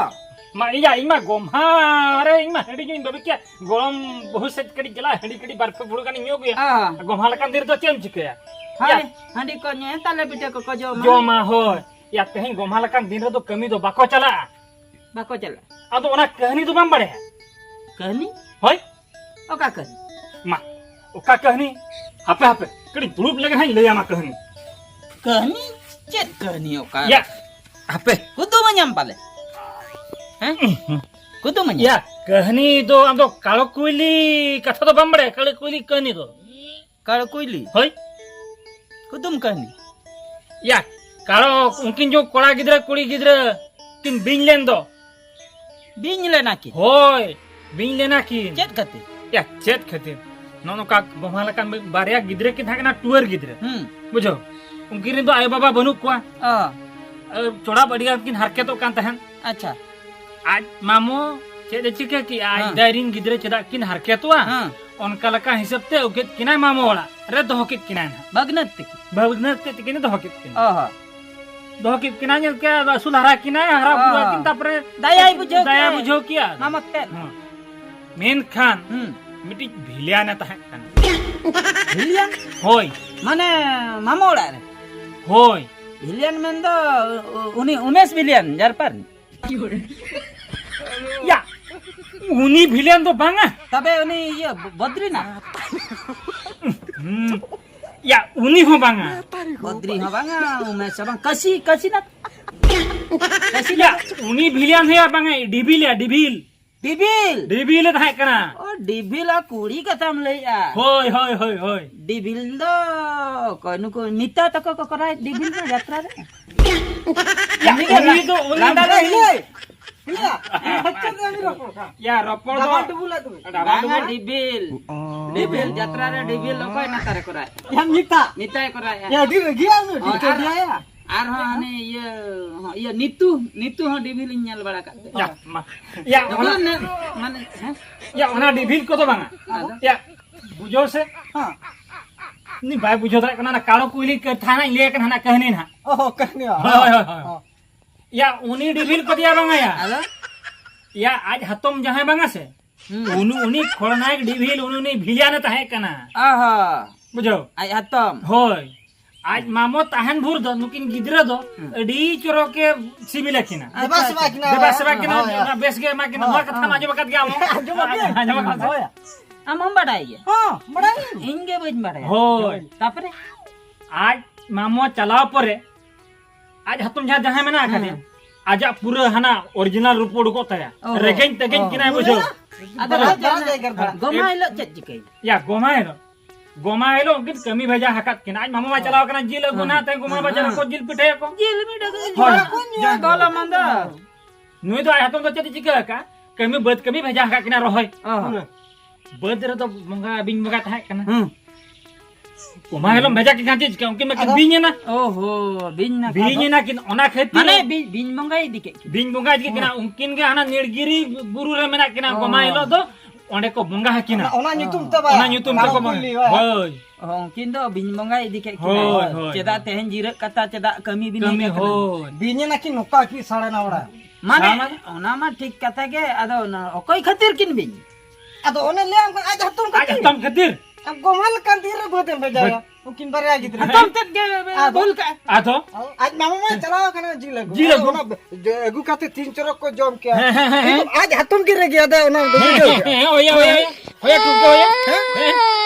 ᱢᱟ ᱤᱭᱟ, ᱤᱧ ᱢᱟ ᱜᱚᱢᱦᱟ ᱨᱮ ᱤᱧ ᱢᱟ ᱦᱟᱺᱰᱤ ᱧᱩᱧ ᱵᱟᱹᱜᱤ ᱠᱮᱫ᱾ ᱜᱚᱲᱚᱢ ᱵᱟᱹᱦᱩ ᱥᱮᱫ ᱠᱟᱹᱴᱤᱡ ᱪᱟᱞᱟᱜ, ᱦᱟᱺᱰᱤ ᱠᱟᱹᱴᱤᱡ ᱵᱟᱨ ᱯᱮ ᱯᱷᱩᱲᱩ ᱜᱟᱱᱤᱧ ᱧᱩ ᱟᱹᱜᱩᱭᱟ᱾ ᱦᱮᱸ᱾ ᱜᱚᱢᱦᱟ ᱞᱮᱠᱟᱱ ᱫᱤᱱ ᱨᱮᱫᱚ ᱪᱮᱫ ᱮᱢ ᱪᱤᱠᱟᱹᱭᱟ? ᱦᱳᱭ, ᱭᱟ᱾ ᱦᱟᱺᱰᱤ ᱠᱚ ᱧᱩᱭᱟ, ᱛᱟᱞᱮ ᱯᱤᱴᱷᱟᱹ ᱠᱚᱠᱚ ᱡᱚᱢᱟ᱾ ᱡᱚᱢᱟ, ᱦᱳᱭ᱾ ᱭᱟ, ᱛᱮᱦᱮᱧ ᱜᱚᱢᱦᱟ ᱞᱮᱠᱟᱱ ᱫᱤᱱ ᱨᱮᱫᱚ ᱠᱟᱹᱢᱤ ᱫᱚ ᱵᱟᱠᱚ ᱪᱟᱞᱟᱜᱼᱟ᱾ ᱵᱟᱠᱚ ᱪᱟᱞᱟᱜᱼᱟ᱾ ᱟᱫᱚ ᱚᱱᱟ ᱠᱟᱹᱦᱱᱤ ᱫᱚ ᱵᱟᱢ ᱵᱟᱲᱟᱭᱟ? ᱠᱟᱹᱦᱱᱤ? ᱦᱳᱭ᱾ ᱚᱠᱟ ᱠᱟᱹᱦᱱᱤ? ᱢᱟ, ᱚᱠᱟ ᱠᱟᱹᱦᱱᱤ? ᱦᱟᱯᱮ, ᱦᱟᱯᱮ, ᱠᱟᱹᱴᱤᱡ ᱫᱩᱲᱩᱵ ᱞᱮᱜᱮ ᱦᱟᱸᱜ, ᱤᱧ ᱞᱟᱹᱭᱟᱢᱟ ᱠᱟᱹᱦᱱᱤ᱾ ᱠᱟᱹᱦᱱᱤ? ᱪᱮᱫ ᱠᱟᱹᱦᱱᱤ? ᱚᱠᱟ? ᱭᱟ, ᱦᱟᱯᱮ᱾ ᱠᱩᱫᱩᱢ ᱟᱸᱡᱚᱢ ᱯᱟᱞᱮ? ᱦᱮᱸ? ᱠᱩᱫᱩᱢ ᱟᱸᱡᱚᱢ? ᱭᱟ, ᱠᱟᱹᱦᱱᱤ ᱫᱚ ᱟᱢ ᱫᱚ ᱠᱟᱲᱚ ᱠᱩᱭᱞᱤ ᱠᱟᱛᱷᱟ ᱫᱚ ᱵᱟᱢ ᱵᱟᱲᱟᱭᱟ? ᱠᱟᱲᱚ ᱠᱩᱭᱞᱤ ᱠᱟᱹᱦᱱᱤ ᱫᱚ? ᱠᱟᱲᱚ ᱠᱩᱭᱞᱤ? ᱦᱳᱭ᱾ ᱠᱩᱫᱩᱢ ᱠᱟᱹᱦᱱᱤ? ᱭᱟ, ᱠᱟᱲᱚ, ᱩᱱᱠᱤᱱ ᱡᱚ ᱠᱚᱲᱟ ᱜᱤᱫᱽᱨᱟᱹ ᱠᱩᱲᱤ ᱜᱤᱫᱽᱨᱟᱹ ᱠᱤᱱ ᱵᱤᱧ ᱞᱮᱱ ᱫᱚ᱾ ᱵᱤᱧ ᱞᱮᱱᱟ ᱠᱤᱱ? ᱦᱳᱭ, ᱵᱤᱧ ᱞᱮᱱᱟ ᱠᱤᱱ᱾ ᱪᱮᱫ ᱠᱷᱟᱹᱛᱤᱨ? ᱭᱟ, ᱪᱮᱫ ᱠᱷᱟᱹᱛᱤᱨ? ᱱᱚᱜᱼᱚ ᱱᱚᱝᱠᱟ ᱜᱚᱢᱦᱟ ᱞᱮᱠᱟᱱ ᱢᱤᱫ ᱵᱟᱨᱭᱟ ᱜᱤᱫᱽᱨᱟᱹ ᱠᱤᱱ ᱛᱟᱦᱮᱸ ᱠᱟᱱᱟ, ᱴᱩᱣᱟᱹᱨ ᱜᱤᱫᱽᱨᱟᱹ᱾ ᱦᱩᱸ᱾ ᱵᱩᱡᱷᱟᱹᱣ? ᱩᱱᱠᱤᱱ ᱨᱮᱱ ᱫᱚ ᱟᱭᱳ ᱵᱟᱵᱟ ᱵᱟᱹᱱᱩᱜ ᱠᱚᱣᱟ᱾ ᱚ᱾ ᱟᱨ ᱪᱚᱲᱟ ᱟᱹᱰᱤ ᱟᱸᱴ ᱠᱤᱱ ᱦᱟᱨᱠᱮᱛᱚᱜ ᱠᱟᱱ ᱛᱟᱦᱮᱸᱱ᱾ ᱟᱪᱪᱷᱟ᱾ ᱟᱡ ᱢᱟᱢᱚ ᱪᱮᱫ ᱮ ᱪᱤᱠᱟᱹ ᱠᱮᱜᱼᱟ? ᱟᱡ ᱦᱮᱸ᱾ ᱫᱟᱹᱭ ᱨᱮᱱ ᱜᱤᱫᱽᱨᱟᱹ ᱪᱮᱫᱟᱜ ᱠᱤᱱ ᱦᱟᱨᱠᱮᱛᱚᱜᱼᱟ? ᱦᱮᱸ᱾ ᱚᱱᱠᱟ ᱞᱮᱠᱟ ᱦᱤᱥᱟᱹᱵ ᱛᱮ ᱟᱹᱜᱩ ᱠᱮᱫ ᱠᱤᱱᱟᱭ ᱢᱟᱢᱚ ᱚᱲᱟᱜ ᱨᱮ, ᱫᱚᱦᱚ ᱠᱮᱫ ᱠᱤᱱᱟᱭ ᱱᱟᱦᱟᱜ᱾ ᱵᱷᱟᱹᱜᱽᱱᱟᱹᱛ ᱛᱤᱠᱤᱱ᱾ ᱵᱷᱟᱹᱜᱽᱱᱟᱹᱛ ᱛᱮᱫ ᱛᱤᱠᱤᱱᱮ ᱫᱚᱦᱚ ᱠᱮᱫ ᱠᱤᱱᱟ᱾ ᱚ ᱦᱚᱸ᱾ ᱫᱚᱦᱚ ᱠᱮᱫ ᱠᱤᱱᱟᱭ, ᱧᱮᱞ ᱠᱮᱫ ᱟᱹᱥᱩᱞ ᱦᱟᱨᱟ ᱠᱤᱱᱟᱭ, ᱦᱟᱨᱟ ᱵᱩᱨᱩ ᱠᱤᱱ, ᱛᱟᱯᱚᱨᱮ ᱫᱟᱭᱟᱭ ᱵᱩᱡᱷᱟᱹᱣ ᱫᱟᱭᱟᱭ ᱠᱮᱫ᱾ ᱵᱩᱡᱷᱟᱹᱣ ᱠᱮᱫᱟ᱾ ᱢᱟᱢᱚ ᱛᱮᱫ᱾ ᱦᱮᱸ᱾ ᱢᱮᱱᱠᱷᱟᱱ ᱦᱩᱸ᱾ ᱢᱤᱫᱴᱤᱡ ᱵᱷᱤᱞᱤᱭᱟᱱ ᱮ ᱛᱟᱦᱮᱸ ᱠᱟᱱᱟ᱾ ᱵᱷᱤᱞᱤᱭᱟᱱ? ᱦᱳᱭ᱾ ᱢᱟᱱᱮ ᱢᱟᱢᱚ ᱚᱲᱟᱜ ᱨᱮ? ᱦᱳᱭ᱾ ᱵᱷᱤᱞᱤᱭᱟᱱ ᱢᱮᱱ ᱫᱚ ᱩ-, ᱩᱱᱤ ᱩᱢᱮᱥ ᱵᱷᱤᱞᱤᱭᱟᱱ, ᱡᱟᱨᱯᱟᱨ? ᱭᱟ, ᱩᱱᱤ ᱵᱷᱤᱞᱤᱭᱟᱱ ᱫᱚ ᱵᱟᱝᱟ᱾ ᱛᱚᱵᱮ ᱩᱱᱤ ᱤᱭᱟᱹ ᱵᱚᱫᱨᱤᱱᱟᱛᱷ? ᱦᱩᱸ᱾ ᱭᱟ, ᱩᱱᱤ ᱦᱚᱸ ᱵᱟᱝᱟ᱾ ᱵᱚᱫᱨᱤ ᱦᱚᱸ ᱵᱟᱝᱟ, ᱩᱢᱮᱥ ᱦᱚᱸ ᱵᱟᱝ, ᱠᱟᱥᱤ, ᱠᱟᱥᱤᱱᱟᱛᱷ᱾ ᱠᱟᱥᱤᱱᱟᱛᱷ᱾ ᱭᱟ, ᱩᱱᱤ ᱵᱷᱤᱞᱤᱭᱟᱱ ᱦᱚᱸ ᱭᱟ ᱵᱟᱝᱟ, ᱰᱤᱵᱤᱞ ᱭᱟ, ᱰᱤᱵᱤᱞ᱾ ᱰᱤᱵᱤᱞ? ᱰᱤᱵᱤᱞ ᱮ ᱛᱟᱦᱮᱸ ᱠᱟᱱᱟ᱾ ᱚ, ᱰᱤᱵᱤᱞ ᱟᱨ ᱠᱩᱲᱤ ᱠᱟᱛᱷᱟᱢ ᱞᱟᱹᱭᱮᱜᱼᱟ᱾ ᱦᱳᱭ, ᱦᱳᱭ, ᱦᱳᱭ, ᱦᱳᱭ᱾ ᱰᱤᱵᱤᱞ ᱫᱚ ᱚᱠᱚᱭ ᱱᱩᱠᱩ ᱱᱤᱛᱟ ᱛᱟᱠᱚ ᱠᱚ ᱠᱚᱨᱟᱣ ᱰᱤᱵᱤᱞ ᱫᱚ ᱡᱟᱛᱨᱟ ᱨᱮ? ᱭᱟ, ᱩᱱᱤ ᱫᱚ, ᱩᱱᱤ ᱞᱟᱸᱫᱟ ᱫᱚ ᱞᱟᱹᱭ᱾ ᱤᱭᱟᱹ᱾ ᱪᱮᱫ ᱮᱢ ᱨᱚᱯᱚᱲ ᱠᱟᱱᱟ? ᱭᱟ, ᱨᱚᱯᱚᱲ ᱫᱚ ᱰᱟᱵᱟᱰ ᱰᱩᱵᱩᱞ ᱟᱫᱚ᱾ ᱰᱟᱵᱟᱰ ᱵᱟᱝᱟ, ᱰᱩᱵᱩᱞ᱾ ᱰᱤᱵᱤᱞ᱾ ᱰᱤᱵᱤᱞ, ᱡᱟᱛᱨᱟ ᱨᱮ ᱰᱤᱵᱤᱞ ᱚᱠᱚᱭ ᱱᱮᱛᱟᱨᱮ ᱠᱚᱨᱟᱣᱮᱫ? ᱭᱟ, ᱱᱤᱛᱟ᱾ ᱱᱤᱛᱟᱭ ᱠᱚᱨᱟᱣᱮᱫᱼᱟ᱾ ᱭᱟ, ᱟᱹᱰᱤ ᱨᱟᱹᱜᱤᱭᱟ ᱱᱩᱭ, ᱦᱳᱭ, ᱟᱹᱰᱤ ᱟᱨ, ᱨᱟᱹᱜᱤᱭᱟ᱾ ᱟᱨᱦᱚᱸ ᱦᱟᱱᱮ ᱤᱭᱟᱹ, ᱦᱚᱸ, ᱤᱭᱟᱹ ᱱᱤᱛᱩ, ᱱᱤᱛᱩ ᱦᱚᱸ ᱰᱤᱵᱤᱞ ᱤᱧ ᱧᱮᱞ ᱵᱟᱲᱟ ᱠᱟᱜ ᱛᱟᱭᱟ᱾ ᱭᱟ, ᱢᱟ᱾ ᱭᱟ, ᱡᱚᱠᱷᱚᱱ ᱚᱱᱟ, ᱱᱮ-, ᱢᱟᱱᱮ, ᱦᱮᱸ? ᱭᱟ, ᱚᱱᱟ ᱰᱤᱵᱤᱞ ᱠᱚᱫᱚ ᱵᱟᱝᱟ᱾ ᱟᱫᱚ? ᱭᱟ, ᱵᱩᱡᱷᱟᱹᱣ ᱥᱮ? ᱦᱮᱸ᱾ ᱩᱱᱤ ᱵᱟᱭ ᱵᱩᱡᱷᱟᱹᱣ ᱫᱟᱲᱮᱭᱟᱜ ᱠᱟᱱᱟ, ᱚᱱᱟ ᱠᱟᱬᱚ ᱠᱩᱭᱞᱤ ᱠᱟᱛᱷᱟ ᱱᱟᱜ ᱤᱧ ᱞᱟᱹᱭ ᱠᱟᱱᱟ ᱦᱟᱱᱟ ᱠᱟᱹᱦᱱᱤ ᱱᱟᱦᱟᱜ᱾ ᱚ, ᱠᱟᱹᱦᱱᱤ, ᱦᱳᱭ, ᱦᱳᱭ, ᱦᱳᱭ, ᱦᱳᱭ᱾ ᱦᱚᱸ᱾ ᱭᱟ, ᱩᱱᱤ ᱰᱤᱵᱤᱞ ᱠᱚᱫᱮᱭᱟ ᱵᱟᱝᱟ ᱭᱟ? ᱟᱫᱚ? ᱭᱟ, ᱟᱡ ᱦᱟᱛᱚᱢ ᱡᱟᱦᱟᱸᱭ ᱵᱟᱝᱟ ᱥᱮ? ᱦᱩᱸ᱾ ᱩᱱᱤ, ᱩᱱᱤ ᱠᱷᱚᱲᱱᱟᱭᱚᱠ ᱰᱤᱵᱤᱞ, ᱩᱱᱤ, ᱩᱱᱤ ᱵᱷᱤᱞᱤᱭᱟᱱᱮ ᱛᱟᱦᱮᱸ ᱠᱟᱱᱟ᱾ ᱚ ᱦᱚᱸ᱾ ᱵᱩᱡᱷᱟᱹᱣ? ᱟᱡ ᱦᱟᱛᱚᱢ᱾ ᱦᱳᱭ᱾ ᱟᱡ ᱢᱟᱢᱚ ᱛᱟᱦᱮᱱ ᱵᱷᱳᱨ ᱫᱚ ᱱᱩᱠᱤᱱ ᱜᱤᱫᱽᱨᱟᱹ ᱫᱚ ᱦᱩᱸ᱾ ᱟᱹᱰᱤ ᱪᱚᱨᱚᱠᱮ ᱥᱤᱵᱤᱞᱮ ᱠᱤᱱᱟ᱾ ᱫᱮᱵᱟ ᱟᱪᱪᱷᱟ, ᱥᱮᱵᱟ ᱟᱪᱪᱷᱟ᱾ ᱠᱤᱱᱟ᱾ ᱫᱮᱵᱟ ᱥᱮᱵᱟ ᱠᱤᱱᱟ, ᱦᱳᱭ, ᱦᱳᱭ᱾ ᱚᱱᱟ ᱵᱮᱥ ᱜᱮ ᱮᱢᱟ ᱠᱤᱱᱟ᱾ ᱦᱳᱭ, ᱱᱚᱣᱟ ᱠᱟᱛᱷᱟᱢ ᱦᱳᱭ᱾ ᱟᱸᱡᱚᱢ ᱟᱠᱟᱫ ᱜᱮᱭᱟ ᱟᱢ ᱦᱚᱸ? ᱟᱸᱡᱚᱢ ᱟᱠᱟᱫ ᱜᱮᱭᱟ᱾ ᱟᱸᱡᱚᱢ ᱟᱠᱟᱫ ᱜᱮᱭᱟ᱾ ᱦᱳᱭ᱾ ᱟᱢ ᱦᱚᱸᱢ ᱵᱟᱰᱟᱭ ᱜᱮᱭᱟ? ᱦᱚᱸ, ᱵᱟᱰᱟᱭ ᱜᱮᱭᱟ᱾ ᱤᱧ ᱜᱮ ᱵᱟᱹᱧ ᱵᱟᱰᱟᱭᱟ᱾ ᱦᱳᱭ᱾ ᱛᱟᱯᱚᱨᱮ? ᱟᱡ ᱢᱟᱢᱚ ᱪᱟᱞᱟᱣ ᱯᱚᱨᱮ ᱟᱡ ᱦᱟᱛᱚᱢ ᱡᱟᱦᱟᱸ, ᱡᱟᱦᱟᱸᱭ ᱢᱮᱱᱟᱜ ᱟᱠᱟᱫᱮᱭᱟ, ᱦᱮᱸ᱾ ᱟᱡᱟᱜ ᱯᱩᱨᱟᱹ ᱦᱟᱱᱟ original ᱨᱩᱯ ᱩᱰᱩᱠᱚᱜ ᱛᱟᱭᱟ᱾ ᱚ᱾ ᱨᱮᱜᱮᱧ ᱛᱮᱜᱮᱧ ᱚ᱾ ᱠᱤᱱᱟᱭ ᱵᱩᱡᱷᱟᱹᱣ᱾ ᱟᱫᱚ ᱵᱟᱨ ᱡᱟᱭᱜᱟ ᱨᱮ ᱫᱟᱬᱟ᱾ ᱜᱚᱢᱦᱟ ᱦᱤᱞᱳᱜ ᱪᱮᱫ ᱪᱤᱠᱟᱹᱭᱮᱱᱟ? ᱭᱟ, ᱜᱚᱢᱦᱟ ᱦᱤᱞᱳᱜ᱾ ᱜᱚᱢᱦᱟ ᱦᱤᱞᱳᱜ ᱩᱱᱠᱤᱱ ᱠᱟᱹᱢᱤ ᱵᱷᱮᱡᱟ ᱟᱠᱟᱫ ᱠᱤᱱᱟ᱾ ᱟᱡ ᱢᱟᱢᱟ ᱢᱟ ᱪᱟᱞᱟᱣ ᱠᱟᱱᱟ ᱡᱤᱞ ᱟᱹᱜᱩ ᱦᱮᱸ᱾ ᱱᱟᱦᱟᱜ, ᱛᱮᱦᱮᱧ ᱜᱚᱢᱦᱟ ᱦᱮᱸ᱾ ᱵᱟᱡᱟᱨ ᱨᱮᱠᱚ ᱡᱤᱞ ᱯᱤᱴᱷᱟᱹᱭᱟᱠᱚ᱾ ᱡᱤᱞ ᱯᱤᱴᱷᱟᱹ ᱠᱚ ᱦᱳᱭ᱾ ᱡᱚᱢᱟ ᱠᱚ ᱧᱩᱭᱟ, ᱫᱚᱞ ᱟᱢᱟᱫᱟ᱾ ᱱᱩᱭ ᱫᱚ ᱟᱡ ᱦᱟᱛᱚᱢ ᱫᱚ ᱪᱮᱫ ᱮ ᱪᱤᱠᱟᱹ ᱟᱠᱟᱫᱼᱟ? ᱠᱟᱹᱢᱤ, ᱵᱟᱹᱫᱽ ᱠᱟᱹᱢᱤ ᱵᱷᱮᱡᱟ ᱟᱠᱟᱫ ᱠᱤᱱᱟ ᱨᱚᱦᱚᱭ᱾ ᱚ᱾ ᱯᱩᱨᱟᱹ᱾ ᱵᱟᱹᱫᱽ ᱨᱮᱫᱚ ᱵᱚᱸᱜᱟ, ᱵᱤᱧ ᱵᱚᱸᱜᱟ ᱛᱟᱦᱮᱸ ᱠᱟᱱᱟ᱾ ᱦᱩᱸ᱾ ᱜᱚᱢᱦᱟ ᱦᱤᱞᱳᱜ ᱵᱷᱮᱡᱟ ᱠᱮᱫ ᱠᱷᱟᱱ ᱪᱮᱫ ᱪᱤᱠᱟᱹ? ᱩᱱᱠᱤᱱ ᱢᱟᱠᱤᱱ ᱟᱫᱚ? ᱵᱤᱧ ᱮᱱᱟ᱾ ᱚ ᱦᱚ, ᱵᱤᱧ ᱮᱱᱟ ᱠᱤᱱ᱾ ᱵᱤᱧ ᱮᱱᱟ ᱠᱤᱱ, ᱚᱱᱟ ᱠᱷᱟᱹᱛᱤᱨ ᱢᱟᱱᱮ ᱵᱤ-, ᱵᱤᱧ ᱵᱚᱸᱜᱟᱭ ᱤᱫᱤ ᱠᱮᱫ ᱠᱤᱱᱟ᱾ ᱵᱤᱧ ᱵᱚᱸᱜᱟᱭ ᱤᱫᱤ ᱠᱮᱫ ᱠᱤᱱᱟ᱾ ᱚ᱾ ᱩᱱᱠᱤᱱ ᱜᱮ ᱦᱟᱱᱟ ᱱᱤᱲᱜᱤᱨᱤ ᱵᱩᱨᱩ ᱨᱮ ᱢᱮᱱᱟᱜ ᱠᱤᱱᱟ᱾ ᱚ᱾ ᱜᱚᱢᱦᱟ ᱦᱤᱞᱳᱜ ᱫᱚ ᱚᱸᱰᱮ ᱠᱚ ᱵᱚᱸᱜᱟ ᱟᱹᱠᱤᱱᱟ᱾ ᱚᱱᱟ, ᱚᱱᱟ ᱧᱩᱛᱩᱢ ᱛᱮ ᱵᱟ-, ᱚᱱᱟ ᱧᱩᱛᱩᱢ ᱛᱮᱠᱚ ᱵᱟᱝ ᱵᱚᱸᱜᱟ᱾ ᱠᱩᱞᱤ ᱵᱟᱭ᱾ ᱦᱳᱭ᱾ ᱚ, ᱩᱱᱠᱤᱱ ᱫᱚ ᱵᱤᱧ ᱵᱚᱸᱜᱟᱭ ᱤᱫᱤ ᱠᱮᱫ ᱠᱤᱱᱟ᱾ ᱦᱳᱭ, ᱦᱳᱭ, ᱪᱮᱫᱟᱜ ᱦᱳᱭ᱾ ᱛᱮᱦᱮᱧ ᱡᱤᱨᱟᱹᱜ ᱠᱟᱛᱷᱟ, ᱪᱮᱫᱟᱜ ᱠᱟᱹᱢᱤ ᱵᱤᱱ ᱠᱟᱹᱢᱤ, ᱦᱮᱡ ᱟᱠᱟᱱᱟ? ᱦᱳᱭ᱾ ᱵᱤᱧ ᱮᱱᱟ ᱠᱤᱱ ᱱᱚᱝᱠᱟ ᱠᱤ ᱥᱟᱲᱮ ᱱᱟ ᱚᱲᱟᱜ᱾ ᱢᱟᱱᱮ, ᱥᱟᱲᱮ ᱱᱟ? ᱚᱱᱟ ᱢᱟ ᱴᱷᱤᱠ ᱠᱟᱛᱷᱟ ᱜᱮ, ᱟᱫᱚ ᱚᱱᱟ ᱚᱠᱚᱭ ᱠᱷᱟᱹᱛᱤᱨ ᱠᱤᱱ ᱵᱤᱧ? ᱟᱫᱚ ᱚᱱᱮ ᱞᱟᱹᱭᱟᱢ ᱠᱟᱱᱟ, ᱟᱡ ᱦᱟᱛᱚᱢ ᱟᱡ ᱠᱷᱟᱹᱛᱤᱨ᱾ ᱦᱟᱛᱚᱢ ᱠᱷᱟᱹᱛᱤᱨ? ᱟᱢ ᱜᱚᱢᱦᱟ ᱞᱮᱠᱟᱱ ᱫᱤᱱ ᱨᱮ ᱵᱟᱹᱫ ᱮᱢ ᱵᱷᱮᱡᱟᱭᱟ᱾ ᱵᱟᱹᱫ᱾ ᱩᱱᱠᱤᱱ ᱵᱟᱨᱭᱟ ᱜᱤᱫᱽᱨᱟᱹ᱾ ᱦᱟᱛᱚᱢ ᱛᱮᱫ ᱜᱮ ᱟᱫᱚ? ᱵᱷᱩᱞ ᱠᱟᱜᱼᱟ᱾ ᱟᱫᱚ? ᱟᱡ ᱢᱟᱢᱟ ᱢᱟ ᱪᱟᱞᱟᱣ ᱠᱟᱱᱟ ᱡᱤᱞ ᱟᱹᱜᱩ᱾ ᱡᱤᱞ ᱟᱹᱜᱩ᱾ ᱚᱱᱟ ᱡᱮ ᱟᱹᱜᱩ ᱠᱟᱛᱮ ᱛᱤᱱ ᱪᱚᱨᱚᱠ ᱠᱚ ᱡᱚᱢ ᱠᱮᱜᱼᱟ᱾ ᱦᱮᱸ, ᱦᱮᱸ, ᱦᱮᱸ, ᱦᱮᱸ᱾ ᱟᱡ ᱦᱟᱛᱚᱢ ᱜᱮ ᱨᱮᱜᱮ ᱟᱫᱚ ᱚᱱᱟ ᱫᱚ ᱦᱮᱸ, ᱵᱩᱡᱷᱟᱹᱣ ᱦᱮᱸ, ᱠᱮᱜᱼᱟ᱾ ᱦᱮᱸ, ᱦᱮᱸ, ᱦᱳᱭᱟ, ᱦᱳᱭᱟ, ᱦᱳᱭᱟ, ᱴᱩᱠᱩ ᱦᱳᱭᱟ᱾ ᱦᱮᱸ? ᱦᱮᱸ?